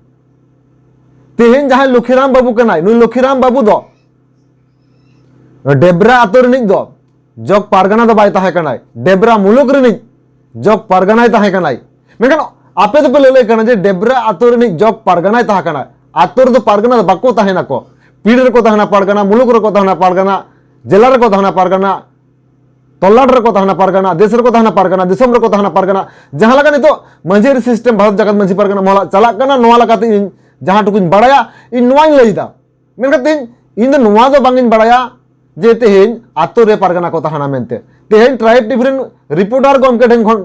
ᱛᱮᱦᱮᱧ ᱡᱟᱦᱟᱸᱭ ᱞᱚᱠᱷᱤᱨᱟᱢ ᱵᱟᱹᱵᱩ ᱠᱟᱱᱟᱭ, ᱱᱩᱭ ᱞᱚᱠᱷᱤᱨᱟᱢ ᱵᱟᱹᱵᱩ ᱫᱚ ᱰᱮᱵᱨᱟ ᱟᱛᱳ ᱨᱤᱱᱤᱡ ᱫᱚ ᱡᱚᱜᱽ ᱯᱟᱨᱜᱟᱱᱟ ᱫᱚ ᱵᱟᱭ ᱛᱟᱦᱮᱸ ᱠᱟᱱᱟᱭ, ᱰᱮᱵᱨᱟ ᱢᱩᱞᱩᱠ ᱨᱤᱱᱤᱡ ᱡᱚᱜᱽ ᱯᱟᱨᱜᱟᱱᱟᱭ ᱛᱟᱦᱮᱸ ᱠᱟᱱᱟᱭ᱾ ᱢᱮᱱᱠᱷᱟᱱ ᱟᱯᱮ ᱫᱚᱯᱮ ᱞᱟᱹᱞᱟᱹᱭ ᱠᱟᱱᱟ ᱡᱮ ᱰᱮᱵᱨᱟ ᱟᱛᱳ ᱨᱤᱱᱤᱡ ᱡᱚᱜᱽ ᱯᱟᱨᱜᱟᱱᱟᱭ ᱛᱟᱦᱮᱸ ᱠᱟᱱᱟᱭ᱾ ᱟᱛᱳ ᱨᱮᱫᱚ ᱯᱟᱨᱜᱟᱱᱟ ᱫᱚ ᱵᱟᱠᱚ ᱛᱟᱦᱮᱱᱟᱠᱚ, ᱯᱤᱲ ᱨᱮᱠᱚ ᱛᱟᱦᱮᱱᱟ ᱯᱟᱨᱜᱟᱱᱟ, ᱢᱩᱞᱩᱠ ᱨᱮᱠᱚ ᱛᱟᱦᱮᱱᱟ ᱯᱟᱨᱜᱟᱱᱟ, ᱡᱮᱞᱟ ᱨᱮᱠᱚ ᱛᱟᱦᱮᱱᱟ ᱯᱟᱨᱜᱟᱱᱟ, ᱛᱚᱞᱟᱴ ᱨᱮᱠᱚ ᱛᱟᱦᱮᱱᱟ ᱯᱟᱨᱜᱟᱱᱟ, ᱫᱮᱥ ᱨᱮᱠᱚ ᱛᱟᱦᱮᱱᱟ ᱯᱟᱨᱜᱟᱱᱟ, ᱫᱤᱥᱚᱢ ᱨᱮᱠᱚ ᱛᱟᱦᱮᱱᱟ ᱯᱟᱨᱜᱟᱱᱟ᱾ ᱡᱟᱦᱟᱸ ᱞᱮᱠᱟ ᱱᱤᱛᱚᱜ ᱢᱟᱹᱡᱷᱤ ᱟᱹᱨᱤ ᱥᱤᱥᱴᱮᱢ ᱵᱷᱟᱨᱚᱛ ᱡᱟᱠᱟᱛ ᱢᱟᱹᱡᱷᱤ ᱯᱟᱨᱜᱟᱱᱟ ᱢᱚᱦᱚᱞ ᱪᱟᱞᱟᱜ ᱠᱟᱱᱟ, ᱱᱚᱣᱟ ᱞᱮᱠᱟᱛᱮ ᱤᱧ ᱡᱟᱦᱟᱸ ᱴᱩᱠᱩᱧ ᱵᱟᱲᱟᱭᱟ, ᱤᱧ ᱱᱚᱣᱟᱧ ᱞᱟᱹᱭ ᱮᱫᱟ᱾ ᱢᱮᱱᱠᱷᱟᱱ ᱛᱮᱦᱮᱧ ᱤᱧ ᱫᱚ ᱱᱚᱣᱟ ᱫᱚ ᱵᱟᱝ ᱤᱧ ᱵᱟᱲᱟᱭᱟ ᱡᱮ ᱛᱮᱦᱮᱧ ᱟᱛᱳ ᱨᱮ ᱯᱟᱨᱜᱟᱱᱟ ᱠᱚ ᱛᱟᱦᱮᱱᱟ ᱢᱮᱱᱛᱮ᱾ ᱛᱮᱦᱮᱧ ᱴᱨᱟᱭᱤᱵᱽ ᱴᱤᱵᱷᱤ ᱨᱮᱱ ᱨᱤᱯᱳᱨᱴᱟᱨ ᱜᱚᱢᱠᱮ ᱴᱷᱮᱱ ᱠᱷᱚᱱ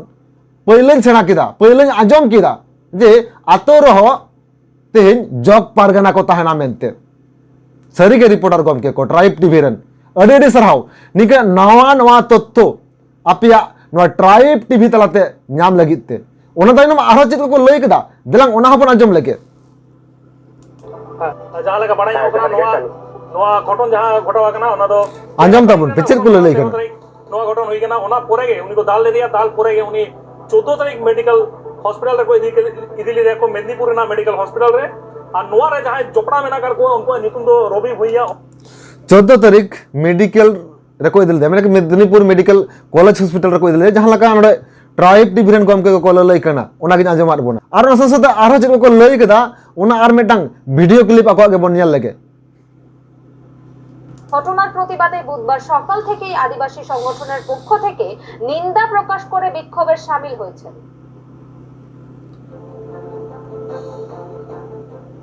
ᱯᱟᱹᱭᱞᱟᱹᱧ ᱥᱮᱬᱟ ᱠᱮᱫᱟ, ᱯᱟᱹᱭᱞᱟᱹᱧ ᱟᱸᱡᱚᱢ ᱠᱮᱫᱟ ᱡᱮ ᱟᱛᱳ ᱨᱮᱦᱚᱸ ᱛᱮᱦᱮᱧ ᱡᱚᱜᱽ ᱯᱟᱨᱜᱟᱱᱟ ᱠᱚ ᱛᱟᱦᱮᱱᱟ ᱢᱮᱱᱛᱮ᱾ ᱥᱟᱹᱨᱤᱜᱮ ᱨᱤᱯᱳᱨᱴᱟᱨ ᱜᱚᱢᱠᱮ ᱠᱚ, ᱴᱨᱟᱭᱤᱵᱽ ᱴᱤᱵᱷᱤ ᱨᱮᱱ ᱟᱹᱰᱤ ᱟᱹᱰᱤ ᱥᱟᱨᱦᱟᱣ᱾ ᱱᱤᱝᱠᱟᱹ ᱱᱟᱣᱟ ᱱᱟᱣᱟ ᱛᱚᱛᱛᱷᱚ ᱟᱯᱮᱭᱟᱜ ᱱᱚᱣᱟ ᱴᱨᱟᱭᱤᱵᱽ ᱴᱤᱵᱷᱤ ᱛᱟᱞᱟᱛᱮ ᱧᱟᱢ ᱞᱟᱹᱜᱤᱫ ᱛᱮ᱾ ᱚᱱᱟ ᱛᱟᱭᱱᱚᱢ ᱟᱨᱦᱚᱸ ᱪᱮᱫ ᱠᱚᱠᱚ ᱞᱟᱹᱭ ᱠᱮᱫᱟ, ᱫᱮᱞᱟᱝ ᱚᱱᱟ ᱦᱚᱸᱵᱚᱱ ᱟᱸᱡᱚᱢ ᱞᱮᱜᱮ᱾ ᱦᱮᱸ, ᱡᱟᱦᱟᱸ ᱞᱮᱠᱟ ᱵᱟᱲᱟᱭ ᱧᱟᱢᱚᱜ ᱠᱟᱱᱟ, ᱱᱚᱣᱟ, ᱱᱚᱣᱟ ᱜᱷᱚᱴᱚᱱ ᱡᱟᱦᱟᱸ ᱜᱷᱚᱴᱟᱣ ᱟᱠᱟᱱᱟ, ᱚᱱᱟ ᱫᱚ ᱟᱸᱡᱚᱢ ᱛᱟᱵᱚᱱ ᱯᱮ, ᱪᱮᱫ ᱠᱚ ᱞᱟᱹᱭ ᱠᱟᱱᱟ? ᱱᱚᱣᱟ ᱜᱷᱚᱴᱚᱱ ᱦᱩᱭ ᱠᱟᱱᱟ, ᱚᱱᱟ ᱯᱚᱨᱮ ᱜᱮ ᱩᱱᱤ ᱠᱚ ᱫᱟᱞ ᱞᱮᱫᱮᱭᱟ, ᱫᱟᱞ ᱯᱚᱨᱮ ᱜᱮ ᱩᱱᱤ ᱪᱳᱫᱽᱫᱳ ᱛᱟᱹᱨᱤᱠᱷ ᱢᱮᱰᱤᱠᱮᱞ ᱦᱚᱥᱯᱤᱴᱟᱞ ᱨᱮᱠᱚ ᱤᱫᱤ ᱠᱮᱫ-, ᱤᱫᱤ ᱞᱮᱫᱮᱭᱟ ᱠᱚ ᱢᱮᱫᱽᱱᱤᱯᱩᱨ ᱨᱮᱱᱟᱜ ᱢᱮᱰᱤᱠᱮᱞ ᱦᱚᱥᱯᱤᱴᱟᱞ ᱨᱮ᱾ ᱟᱨ ᱱᱚᱣᱟ ᱨᱮ ᱡᱟᱦᱟᱸᱭ ᱡᱚᱯᱲᱟᱣ ᱢᱮᱱᱟᱜ ᱟᱠᱟᱫ ᱠᱚᱣᱟ, ᱩᱱᱠᱩᱣᱟᱜ ᱧᱩᱛᱩᱢ ᱫᱚ ᱨᱚᱵᱤ ᱵᱷᱩᱭᱟ᱾ ᱪᱳᱫᱽᱫᱳ ᱛᱟᱹᱨᱤᱠᱷ ᱢᱮᱰᱤᱠᱮᱞ ᱨᱮᱠᱚ ᱤᱫᱤ ᱞᱮᱫᱮᱭᱟ, ᱢᱮᱱᱫᱚ ᱢᱮᱫᱽᱱᱤᱯᱩᱨ ᱢᱮᱰᱤᱠᱮᱞ ᱠᱚᱞᱮᱡᱽ ᱦᱚᱥᱯᱤᱴᱟᱞ ᱨᱮᱠᱚ ᱤᱫᱤ ᱞᱮᱫᱮᱭᱟ, ᱡᱟᱦᱟᱸ ᱞᱮᱠᱟ ᱱᱚᱰᱮ ᱴᱨᱟᱭᱤᱵᱽ ᱴᱤᱵᱷᱤ ᱨᱮᱱ ᱜᱚᱢᱠᱮ ᱠᱚᱠᱚ ᱞᱟᱹᱞᱟᱹᱭ ᱠᱟᱱᱟ, ᱚᱱᱟᱜᱤᱧ ᱟᱸᱡᱚᱢᱟᱫ ᱵᱚᱱᱟ᱾ ᱟᱨ ᱚᱱᱟ ᱥᱟᱶ ᱥᱟᱶᱛᱮ ᱟᱨᱦᱚᱸ ᱪᱮᱫ ᱠᱚᱠᱚ ᱞᱟᱹᱭ ᱠᱮᱫᱟ, ᱚᱱᱟ ᱟᱨ ᱢᱤᱫᱴᱟᱝ ᱵᱷᱤᱰᱤᱭᱳ ᱠᱞᱤᱯ ᱟᱠᱚᱣᱟᱜ ᱜᱮᱵᱚᱱ ᱧᱮᱞ ᱞᱮᱜᱮ᱾ ঘটনার প্রতিবাদে বুধবার সকাল থেকেই আদিবাসী সংগঠনের পক্ষ থেকে নিন্দা প্রকাশ করে বিক্ষোভে সামিল হয়েছেন।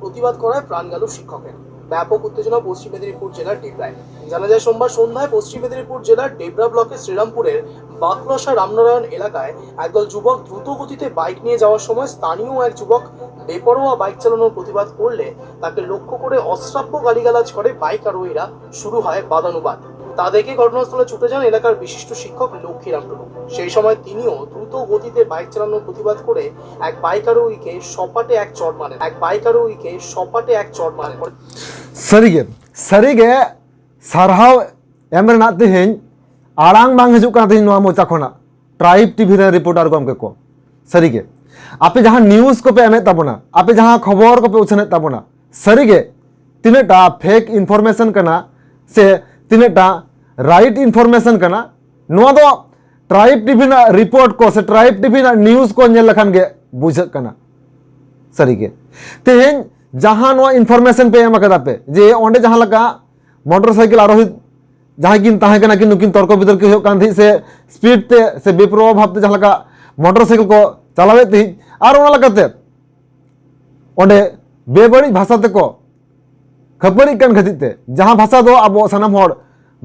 প্রতিবাদ করায় প্রাণ গেল শিক্ষকের। ব্যাপক উত্তেজনা পশ্চিম মেদিনীপুর জেলার ডেবরায়। জানা যায়, সোমবার সন্ধ্যায় পশ্চিম মেদিনীপুর জেলার ডেবরা ব্লকের শ্রীরামপুরের বাকলসা রামনারায়ণ এলাকায় একদল যুবক দ্রুত গতিতে বাইক নিয়ে যাওয়ার সময় স্থানীয় এক যুবক বেপরোয়া বাইক চালানোর প্রতিবাদ করলে তাকে লক্ষ্য করে অশ্রাব্য গালিগালাজ করে বাইক আরোহীরা। শুরু হয় বাদানুবাদ। তা দেখে ঘটনাস্থলে ছুটে যান এলাকার বিশিষ্ট শিক্ষক লক্ষ্মীরাম টুডু। সেই সময় তিনিও দ্রুত গতিতে বাইক চালানোর প্রতিবাদ করে এক বাইক আরোহীকে সপাটে এক চড় মারেন। এক বাইক আরোহীকে সপাটে এক চড় মারেন। ᱥᱟᱹᱨᱤᱜᱮ, ᱥᱟᱹᱨᱤᱜᱮ ᱥᱟᱨᱦᱟᱣ ᱮᱢ ᱨᱮᱱᱟᱜ ᱛᱮᱦᱮᱧ ᱟᱲᱟᱝ ᱵᱟᱝ ᱦᱤᱡᱩᱜ ᱠᱟᱱᱟ ᱛᱮᱦᱮᱧ ᱱᱚᱣᱟ ᱢᱚᱪᱟ ᱠᱷᱚᱱᱟᱜ᱾ ᱴᱨᱟᱭᱤᱵᱽ ᱴᱤᱵᱷᱤ ᱨᱮᱱ ᱨᱤᱯᱳᱨᱴᱟᱨ ᱜᱚᱢᱠᱮ ᱠᱚ, ᱥᱟᱹᱨᱤᱜᱮ ᱟᱯᱮ ᱡᱟᱦᱟᱸ ᱱᱤᱭᱩᱡᱽ ᱠᱚᱯᱮ ᱮᱢᱮᱫ ᱛᱟᱵᱚᱱᱟ, ᱟᱯᱮ ᱡᱟᱦᱟᱸ ᱠᱷᱚᱵᱚᱨ ᱠᱚᱯᱮ ᱩᱪᱷᱟᱹᱱᱮᱫ ᱛᱟᱵᱚᱱᱟ, ᱥᱟᱹᱨᱤᱜᱮ ᱛᱤᱱᱟᱹᱜᱴᱟ ᱯᱷᱮᱠ ᱤᱱᱯᱷᱚᱨᱢᱮᱥᱚᱱ ᱠᱟᱱᱟ ᱥᱮ ᱛᱤᱱᱟᱹᱜᱴᱟ ᱨᱟᱭᱤᱴ ᱤᱱᱯᱷᱚᱨᱢᱮᱥᱚᱱ ᱠᱟᱱᱟ, ᱱᱚᱣᱟ ᱫᱚ ᱴᱨᱟᱭᱤᱵᱽ ᱴᱤᱵᱷᱤ ᱨᱮᱱᱟᱜ ᱨᱤᱯᱳᱨᱴ ᱠᱚ ᱥᱮ ᱴᱨᱟᱭᱤᱵᱽ ᱴᱤᱵᱷᱤ ᱨᱮᱱᱟᱜ ᱱᱤᱭᱩᱡᱽ ᱠᱚ ᱧᱮᱞ ᱞᱮᱠᱷᱟᱱ ᱜᱮ ᱵᱩᱡᱷᱟᱹᱜ ᱠᱟᱱᱟ᱾ ᱥᱟᱹᱨᱤᱜᱮ ᱛᱮᱦᱮᱧ ᱡᱟᱦᱟᱸ ᱱᱚᱣᱟ ᱤᱱᱯᱷᱚᱨᱢᱮᱥᱚᱱ ᱯᱮ ᱮᱢ ᱟᱠᱟᱫᱟ ᱯᱮ ᱡᱮ ᱚᱸᱰᱮ ᱡᱟᱦᱟᱸ ᱞᱮᱠᱟ ᱢᱚᱴᱚᱨ ᱥᱟᱭᱠᱮᱞ ᱟᱨᱳᱦᱤ ᱡᱟᱦᱟᱸᱭ ᱠᱤᱱ ᱛᱟᱦᱮᱸ ᱠᱟᱱᱟ ᱠᱤᱱ, ᱱᱩᱠᱤᱱ ᱛᱚᱨᱠᱚ ᱵᱤᱛᱚᱨᱠᱤ ᱦᱩᱭᱩᱜ ᱠᱟᱱ ᱛᱟᱦᱮᱸᱫ ᱥᱮ ᱥᱯᱤᱰ ᱛᱮ ᱥᱮ ᱵᱮᱯᱨᱚᱣᱟ ᱵᱷᱟᱵᱽᱛᱮ ᱡᱟᱦᱟᱸ ᱞᱮᱠᱟ ᱢᱚᱴᱚᱨ ᱥᱟᱭᱠᱮᱞ ᱠᱚ ᱪᱟᱞᱟᱣᱮᱫ ᱛᱟᱦᱮᱸᱫ, ᱟᱨ ᱚᱱᱟ ᱞᱮᱠᱟᱛᱮ ᱚᱸᱰᱮ ᱵᱮᱵᱟᱹᱲᱤᱡ ᱵᱷᱟᱥᱟ ᱛᱮᱠᱚ ᱠᱷᱟᱹᱯᱟᱹᱨᱤᱜ ᱠᱟᱱ ᱠᱷᱟᱹᱛᱤᱨ ᱛᱮ, ᱡᱟᱦᱟᱸ ᱵᱷᱟᱥᱟ ᱫᱚ ᱟᱵᱚ ᱥᱟᱱᱟᱢ ᱦᱚᱲ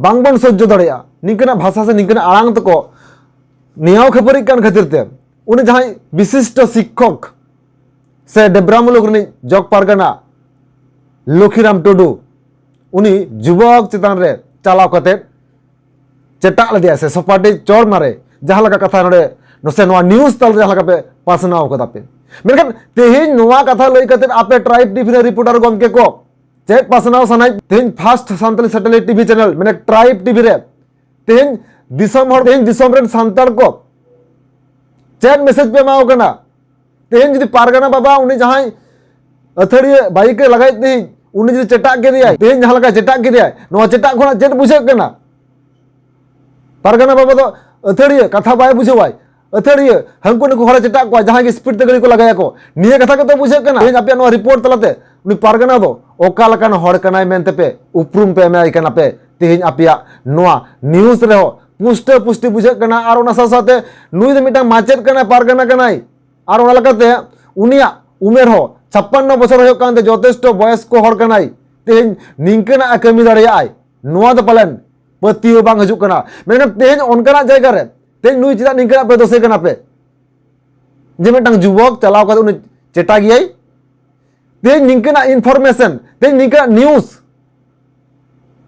ᱵᱟᱝᱵᱚᱱ ᱥᱚᱡᱽᱡᱚ ᱫᱟᱲᱮᱭᱟᱜᱼᱟ᱾ ᱱᱤᱝᱠᱟᱹᱱᱟᱜ ᱵᱷᱟᱥᱟ ᱥᱮ ᱱᱤᱝᱠᱟᱹᱱᱟᱜ ᱟᱲᱟᱝ ᱛᱮᱠᱚ ᱱᱮᱭᱟᱣ ᱠᱷᱟᱹᱯᱟᱹᱨᱤᱜ ᱠᱟᱱ ᱠᱷᱟᱹᱛᱤᱨ ᱛᱮ ᱩᱱᱤ ᱡᱟᱦᱟᱸᱭ ᱵᱤᱥᱤᱥᱴᱚ ᱥᱤᱠᱠᱷᱚᱠ ᱥᱮ ᱰᱮᱵᱽᱨᱟ ᱢᱩᱞᱩᱠ ᱨᱤᱱᱤᱡ ᱡᱚᱜᱽ ᱯᱟᱨᱜᱟᱱᱟ ᱞᱚᱠᱷᱤᱨᱟᱢ ᱴᱩᱰᱩ ᱩᱱᱤ ᱡᱩᱵᱚᱠ ᱪᱮᱛᱟᱱ ᱨᱮ ᱪᱟᱞᱟᱣ ᱠᱟᱛᱮ ᱪᱮᱴᱟᱜ ᱞᱮᱫᱮᱭᱟ ᱥᱮ ᱥᱚᱯᱟᱴᱤ ᱪᱚᱲ ᱢᱟᱨᱮ, ᱡᱟᱦᱟᱸ ᱞᱮᱠᱟ ᱠᱟᱛᱷᱟ ᱱᱚᱰᱮ ᱱᱚᱥᱮ ᱱᱚᱣᱟ ᱱᱤᱭᱩᱡᱽ ᱛᱟᱞᱟ ᱡᱟᱦᱟᱸ ᱞᱮᱠᱟ ᱯᱮ ᱯᱟᱥᱱᱟᱣ ᱠᱟᱫᱟ ᱯᱮ᱾ ᱢᱮᱱᱠᱷᱟᱱ ᱛᱮᱦᱮᱧ ᱱᱚᱣᱟ ᱠᱟᱛᱷᱟ ᱞᱟᱹᱭ ᱠᱟᱛᱮ ᱟᱯᱮ ᱴᱨᱟᱭᱤᱵᱽ ᱴᱤᱵᱷᱤ ᱨᱮ ᱨᱤᱯᱳᱨᱴᱟᱨ ᱜᱚᱢᱠᱮ ᱠᱚ ᱪᱮᱫ ᱯᱟᱥᱱᱟᱣ ᱥᱟᱱᱟᱭᱮᱫ? ᱛᱮᱦᱮᱧ first Santali satellite TV channel ᱢᱟᱱᱮ ᱴᱨᱟᱭᱤᱵᱽ ᱴᱤᱵᱷᱤ ᱨᱮ ᱛᱮᱦᱮᱧ ᱫᱤᱥᱚᱢ ᱦᱚᱲ, ᱛᱮᱦᱮᱧ ᱫᱤᱥᱚᱢ ᱨᱮᱱ ᱥᱟᱱᱛᱟᱲ ᱠᱚ ᱪᱮᱫ ᱢᱮᱥᱮᱡᱽ ᱯᱮ ᱮᱢᱟ ᱠᱚ ᱠᱟᱱᱟ? ᱛᱮᱦᱮᱧ ᱡᱩᱫᱤ ᱯᱟᱨᱜᱟᱱᱟ ᱵᱟᱵᱟ ᱩᱱᱤ ᱡᱟᱦᱟᱸᱭ ᱟᱹᱛᱷᱟᱹᱲᱤᱭᱟᱹ ᱵᱟᱭᱤᱠ ᱮ ᱞᱟᱜᱟᱭᱮᱫ ᱛᱟᱦᱮᱸᱫ ᱩᱱᱤ ᱡᱩᱫᱤ ᱪᱮᱴᱟᱜ ᱠᱮᱫᱮᱭᱟᱭ, ᱛᱮᱦᱮᱧ ᱡᱟᱦᱟᱸ ᱞᱮᱠᱟ ᱪᱮᱴᱟᱜ ᱠᱮᱫᱮᱭᱟᱭ, ᱱᱚᱣᱟ ᱪᱮᱴᱟᱜ ᱠᱷᱚᱱᱟᱜ ᱪᱮᱫ ᱵᱩᱡᱷᱟᱹᱜ ᱠᱟᱱᱟ? ᱯᱟᱨᱜᱟᱱᱟ ᱵᱟᱵᱟ ᱫᱚ ᱟᱹᱛᱷᱟᱹᱲᱤᱭᱟᱹ ᱠᱟᱛᱷᱟ ᱵᱟᱭ ᱵᱩᱡᱷᱟᱹᱣᱟᱭ, ᱟᱹᱛᱷᱟᱹᱲᱤᱭᱟᱹ ᱦᱟᱹᱱᱠᱩ ᱱᱩᱠᱩ ᱦᱚᱲᱮ ᱪᱮᱴᱟᱜ ᱠᱚᱣᱟ, ᱡᱟᱦᱟᱸᱭ ᱜᱮ ᱥᱯᱤᱰ ᱛᱮ ᱜᱟᱹᱰᱤ ᱠᱚ ᱞᱟᱜᱟᱭᱟᱠᱚ᱾ ᱱᱤᱭᱟᱹ ᱠᱟᱛᱷᱟ ᱜᱮᱛᱚ ᱵᱩᱡᱷᱟᱹᱜ ᱠᱟᱱᱟ᱾ ᱛᱮᱦᱮᱧ ᱟᱯᱮᱭᱟᱜ ᱱᱚᱣᱟ ᱨᱤᱯᱳᱨᱴ ᱛᱟᱞᱟᱛᱮ ᱩᱱᱤ ᱯᱟᱨᱜᱟᱱᱟ ᱫᱚ ᱚᱠᱟ ᱞᱮᱠᱟᱱ ᱦᱚᱲ ᱠᱟᱱᱟᱭ ᱢᱮᱱᱛᱮ ᱯᱮ ᱩᱯᱨᱩᱢ ᱯᱮ ᱮᱢᱟᱭ ᱠᱟᱱᱟ ᱯᱮ ᱛᱮᱦᱮᱧ ᱟᱯᱮᱭᱟᱜ ᱱᱚᱣᱟ ᱱᱤᱭᱩᱡᱽ ᱨᱮᱦᱚᱸ ᱯᱩᱥᱴᱟᱹ ᱯᱩᱥᱴᱤ ᱵᱩᱡᱷᱟᱹᱜ ᱠᱟᱱᱟ᱾ ᱟᱨ ᱚᱱᱟ ᱥᱟᱶ ᱥᱟᱶᱛᱮ ᱱᱩᱭ ᱫᱚ ᱢᱤᱫᱴᱟᱝ ᱢᱟᱪᱮᱫ ᱠᱟᱱᱟᱭ, ᱯᱟᱨᱜᱟᱱᱟ ᱠᱟᱱᱟᱭ, ᱟᱨ ᱚᱱᱟ ᱞᱮᱠᱟᱛᱮ ᱩᱱᱤᱭᱟᱜ ᱩᱢᱮᱨ ᱦᱚᱸ ᱪᱷᱟᱯᱯᱟᱱᱱᱚ ᱵᱚᱪᱷᱚᱨ ᱦᱩᱭᱩᱜ ᱠᱟᱱ ᱛᱮ ᱡᱚᱛᱷᱮᱥᱴᱚ ᱵᱚᱭᱚᱥᱠᱚ ᱦᱚᱲ ᱠᱟᱱᱟᱭ᱾ ᱛᱮᱦᱮᱧ ᱱᱤᱝᱠᱟᱹᱱᱟᱜ ᱮ ᱠᱟᱹᱢᱤ ᱫᱟᱲᱮᱭᱟᱜᱼᱟᱭ, ᱱᱚᱣᱟ ᱫᱚ ᱯᱟᱞᱮᱱ ᱯᱟᱹᱛᱭᱟᱹᱣ ᱵᱟᱝ ᱦᱤᱡᱩᱜ ᱠᱟᱱᱟ᱾ ᱢᱮᱱᱠᱷᱟᱱ ᱛᱮᱦᱮᱧ ᱚᱱᱠᱟᱱᱟᱜ ᱡᱟᱭᱜᱟ ᱨᱮ ᱛᱮᱦᱮᱧ ᱱᱩᱭ ᱪᱮᱫᱟᱜ ᱱᱤᱝᱠᱟᱹᱱᱟᱜ ᱯᱮ ᱫᱳᱥᱮ ᱠᱟᱱᱟ ᱯᱮ? ᱡᱮ ᱢᱤᱫᱴᱟᱝ ᱡᱩᱵᱚᱠ ᱪᱟᱞᱟᱣ ᱠᱟᱛᱮ ᱩᱱᱤ ᱪᱮᱴᱟ ᱜᱮᱭᱟᱭ, ᱛᱮᱦᱮᱧ ᱱᱤᱝᱠᱟᱹᱱᱟᱜ ᱤᱱᱯᱷᱚᱨᱢᱮᱥᱚᱱ, ᱛᱮᱦᱮᱧ ᱱᱤᱝᱠᱟᱹᱱᱟᱜ ᱱᱤᱭᱩᱡᱽ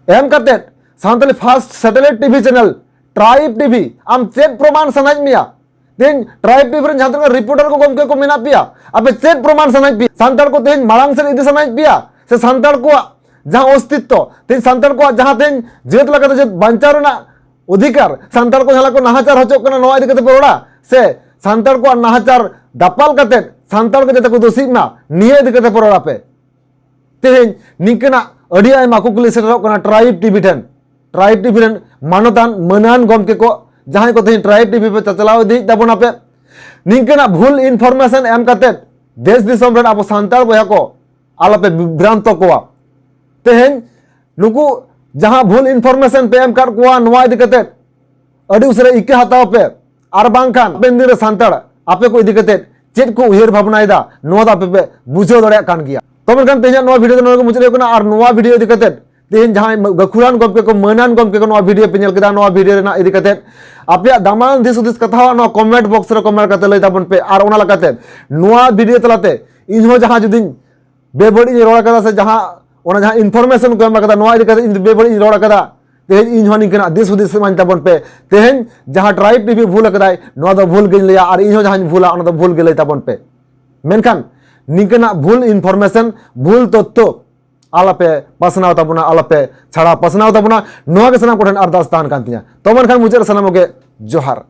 ᱮᱢ ᱠᱟᱛᱮ Santali first satellite TV channel tribe TV, ᱟᱢ ᱪᱮᱫ ᱯᱨᱚᱢᱟᱱ ᱥᱟᱱᱟᱭᱮᱫ ᱢᱮᱭᱟ? ᱛᱮᱦᱮᱧ ᱴᱨᱟᱭᱤᱵᱽ ᱴᱤᱵᱷᱤ ᱨᱮᱱ ᱡᱟᱦᱟᱸ ᱛᱤᱱᱟᱹᱜ ᱨᱤᱯᱳᱨᱴᱟᱨ ᱠᱚ ᱜᱚᱢᱠᱮ ᱠᱚ ᱢᱮᱱᱟᱜ ᱯᱮᱭᱟ, ᱟᱯᱮ ᱪᱮᱫ ᱯᱨᱚᱢᱟᱱ ᱥᱟᱱᱟᱭᱮᱫ ᱯᱮᱭᱟ? ᱥᱟᱱᱛᱟᱲ ᱠᱚ ᱛᱮᱦᱮᱧ ᱢᱟᱲᱟᱝ ᱥᱮᱫ ᱤᱫᱤ ᱥᱟᱱᱟᱭᱮᱫ ᱯᱮᱭᱟ ᱥᱮ ᱥᱟᱱᱛᱟᱲ ᱠᱚᱣᱟᱜ ᱡᱟᱦᱟᱸ ᱚᱥᱛᱤᱛᱛᱚ, ᱛᱮᱦᱮᱧ ᱥᱟᱱᱛᱟᱲ ᱠᱚᱣᱟᱜ ᱡᱟᱦᱟᱸ ᱛᱮᱦᱮᱧ ᱡᱟᱹᱛ ᱞᱮᱠᱟᱛᱮ ᱡᱟᱹᱛ ᱵᱟᱧᱪᱟᱣ ᱨᱮᱱᱟᱜ ᱚᱫᱷᱤᱠᱟᱨ, ᱥᱟᱱᱛᱟᱲ ᱠᱚ ᱡᱟᱦᱟᱸ ᱞᱮᱠᱟ ᱠᱚ ᱱᱟᱦᱟᱪᱟᱨ ᱦᱚᱪᱚᱜ ᱠᱟᱱᱟ, ᱱᱚᱣᱟ ᱤᱫᱤ ᱠᱟᱛᱮ ᱯᱮ ᱨᱚᱲᱟ? ᱥᱮ ᱥᱟᱱᱛᱟᱲ ᱠᱚᱣᱟᱜ ᱱᱟᱦᱟᱪᱟᱨ ᱫᱟᱯᱟᱞ ᱠᱟᱛᱮ ᱥᱟᱱᱛᱟᱲ ᱠᱚ ᱡᱟᱛᱮ ᱠᱚ ᱫᱳᱥᱤᱜ ᱢᱟ, ᱱᱤᱭᱟᱹ ᱤᱫᱤ ᱠᱟᱛᱮ ᱯᱮ ᱨᱚᱲᱟ ᱯᱮ? ᱛᱮᱦᱮᱧ ᱱᱤᱝᱠᱟᱹᱱᱟᱜ ᱟᱹᱰᱤ ᱟᱭᱢᱟ ᱠᱩᱠᱞᱤ ᱥᱮᱴᱮᱨᱚᱜ ᱠᱟᱱᱟ ᱴᱨᱟᱭᱤᱵᱽ ᱴᱤᱵᱷᱤ ᱴᱷᱮᱱ᱾ ᱴᱨᱟᱭᱤᱵᱽ ᱴᱤᱵᱷᱤ ᱨᱮᱱ ᱢᱟᱱᱚᱛᱟᱱ ᱢᱟᱹᱱᱟᱱ ᱜᱚᱢᱠᱮ ᱠᱚ, ᱡᱟᱦᱟᱸᱭ ᱠᱚ ᱛᱮᱦᱮᱧ ᱴᱨᱟᱭᱤᱵᱽ ᱴᱤᱵᱷᱤ ᱯᱮ ᱪᱟᱪᱞᱟᱣ ᱤᱫᱤᱭᱮᱫ ᱛᱟᱵᱚᱱᱟ ᱯᱮ, ᱱᱤᱝᱠᱟᱹᱱᱟᱜ ᱵᱷᱩᱞ ᱤᱱᱯᱷᱚᱨᱢᱮᱥᱚᱱ ᱮᱢ ᱠᱟᱛᱮ ᱫᱮᱥ ᱫᱤᱥᱚᱢ ᱨᱮᱱ ᱟᱵᱚ ᱥᱟᱱᱛᱟᱲ ᱵᱚᱭᱦᱟ ᱠᱚ ᱟᱞᱚᱯᱮ ᱵᱤᱵᱷᱨᱟᱱᱛᱚ ᱠᱚᱣᱟ᱾ ᱛᱮᱦᱮᱧ ᱱᱩᱠᱩ ᱡᱟᱦᱟᱸ ᱵᱷᱩᱞ ᱤᱱᱯᱷᱚᱨᱢᱮᱥᱚᱱ ᱯᱮ ᱮᱢ ᱠᱟᱫ ᱠᱚᱣᱟ, ᱱᱚᱣᱟ ᱤᱫᱤ ᱠᱟᱛᱮ ᱟᱹᱰᱤ ᱩᱥᱟᱹᱨᱟ ᱤᱠᱟᱹ ᱦᱟᱛᱟᱣ ᱯᱮ, ᱟᱨ ᱵᱟᱝᱠᱷᱟᱱ ᱦᱟᱯᱮᱱ ᱫᱤᱱ ᱨᱮ ᱥᱟᱱᱛᱟᱲ ᱟᱯᱮ ᱠᱚ ᱤᱫᱤ ᱠᱟᱛᱮ ᱪᱮᱫ ᱠᱚ ᱩᱭᱦᱟᱹᱨ ᱵᱷᱟᱵᱽᱱᱟᱭᱮᱫᱟ, ᱱᱚᱣᱟ ᱫᱚ ᱟᱯᱮ ᱯᱮ ᱵᱩᱡᱷᱟᱹᱣ ᱫᱟᱲᱮᱭᱟᱜ ᱠᱟᱱ ᱜᱮᱭᱟ᱾ ᱛᱚ ᱢᱮᱱᱠᱷᱟᱱ ᱛᱮᱦᱮᱧᱟᱜ ᱱᱚᱣᱟ ᱵᱷᱤᱰᱤᱭᱳ ᱫᱚ ᱱᱚᱰᱮ ᱜᱮ ᱢᱩᱪᱟᱹᱫ ᱦᱩᱭᱩᱜ ᱠᱟᱱᱟ᱾ ᱟᱨ ᱱᱚᱣᱟ ᱵᱷᱤᱰᱤᱭᱳ ᱤᱫᱤ ᱠᱟᱛᱮ ᱛᱮᱦᱮᱧ ᱡᱟᱦᱟᱸᱭ ᱜᱟᱹᱠᱷᱩᱲᱟᱱ ᱜᱚᱢᱠᱮ ᱠᱚ, ᱢᱟᱹᱱᱟᱱ ᱜᱚᱢᱠᱮ ᱠᱚ, ᱱᱚᱣᱟ ᱵᱷᱤᱰᱤᱭᱳ ᱯᱮ ᱧᱮᱞ ᱠᱮᱫᱟ, ᱱᱚᱣᱟ ᱵᱷᱤᱰᱤᱭᱳ ᱨᱮᱱᱟᱜ ᱤᱫᱤ ᱠᱟᱛᱮ ᱟᱯᱮᱭᱟᱜ ᱫᱟᱢᱟᱱ ᱫᱤᱥ ᱦᱩᱫᱤᱥ ᱠᱟᱛᱷᱟ ᱦᱚᱸ ᱱᱚᱣᱟ ᱠᱚᱢᱮᱱᱴ ᱵᱚᱠᱥ ᱨᱮ ᱠᱚᱢᱮᱱᱴ ᱠᱟᱛᱮ ᱞᱟᱹᱭ ᱛᱟᱵᱚᱱ ᱯᱮ᱾ ᱟᱨ ᱚᱱᱟ ᱞᱮᱠᱟᱛᱮ ᱱᱚᱣᱟ ᱵᱷᱤᱰᱤᱭᱳ ᱛᱟᱞᱟᱛᱮ ᱤᱧ ᱦᱚᱸ ᱡᱟᱦᱟᱸ ᱡᱩᱫᱤᱧ ᱵᱮᱵᱟᱹᱲᱤᱡ ᱤᱧ ᱨᱚᱲ ᱠᱟᱫᱟ ᱥᱮ ᱡᱟᱦᱟᱸ ᱚᱱᱟ ᱡᱟᱦᱟᱸ ᱤᱱᱯᱷᱚᱨᱢᱮᱥᱚᱱ ᱠᱚ ᱮᱢ ᱠᱟᱫᱟ, ᱱᱚᱣᱟ ᱤᱫᱤ ᱠᱟᱛᱮ ᱤᱧ ᱵᱮᱵᱟᱹᱲᱤᱡ ᱤᱧ ᱨᱚᱲ ᱠᱟᱫᱟ, ᱛᱮᱦᱮᱧ ᱤᱧ ᱦᱚᱸ ᱱᱤᱝᱠᱟᱹᱱᱟᱜ ᱫᱤᱥ ᱦᱩᱫᱤᱥ ᱮᱢᱟᱹᱧ ᱛᱟᱵᱚᱱ ᱯᱮ᱾ ᱛᱮᱦᱮᱧ ᱡᱟᱦᱟᱸ ᱴᱨᱟᱭᱤᱵ ᱴᱤᱵᱷᱤ ᱵᱷᱩᱞ ᱠᱟᱫᱟᱭ, ᱱᱚᱣᱟ ᱫᱚ ᱵᱷᱩᱞ ᱜᱤᱧ ᱞᱟᱹᱭᱟ, ᱟᱨ ᱤᱧ ᱦᱚᱸ ᱡᱟᱦᱟᱸᱧ ᱵᱷᱩᱞᱟ, ᱚᱱᱟ ᱫᱚ ᱵᱷᱩᱞ ᱜᱮ ᱞᱟᱹᱭ ᱛᱟᱵᱚᱱ ᱯᱮ᱾ ᱢᱮᱱᱠᱷᱟᱱ ᱱᱤᱝᱠᱟᱹᱱᱟᱜ ᱵᱷᱩᱞ ᱤᱱᱯᱷᱚᱨᱢᱮᱥᱚᱱ, ᱵᱷᱩᱞ ᱛᱚᱛᱛᱷᱚ ᱟᱞᱚᱯᱮ ᱯᱟᱥᱱᱟᱣ ᱛᱟᱵᱚᱱᱟ, ᱟᱞᱚᱯᱮ ᱪᱷᱟᱲᱟᱣ ᱯᱟᱥᱱᱟᱣ ᱛᱟᱵᱚᱱᱟ᱾ ᱱᱚᱣᱟ ᱜᱮ ᱥᱟᱱᱟᱢ ᱠᱚᱴᱷᱮᱱ ᱟᱨᱫᱟᱥ ᱛᱟᱦᱮᱱ ᱠᱟᱱ ᱛᱤᱧᱟ᱾ ᱛᱚ ᱢᱮᱱᱠᱷᱟᱱ ᱢᱩᱪᱟᱹᱫ ᱨᱮ ᱥᱟᱱᱟᱢ ᱠᱚᱜᱮ ᱡᱚᱦᱟᱨ᱾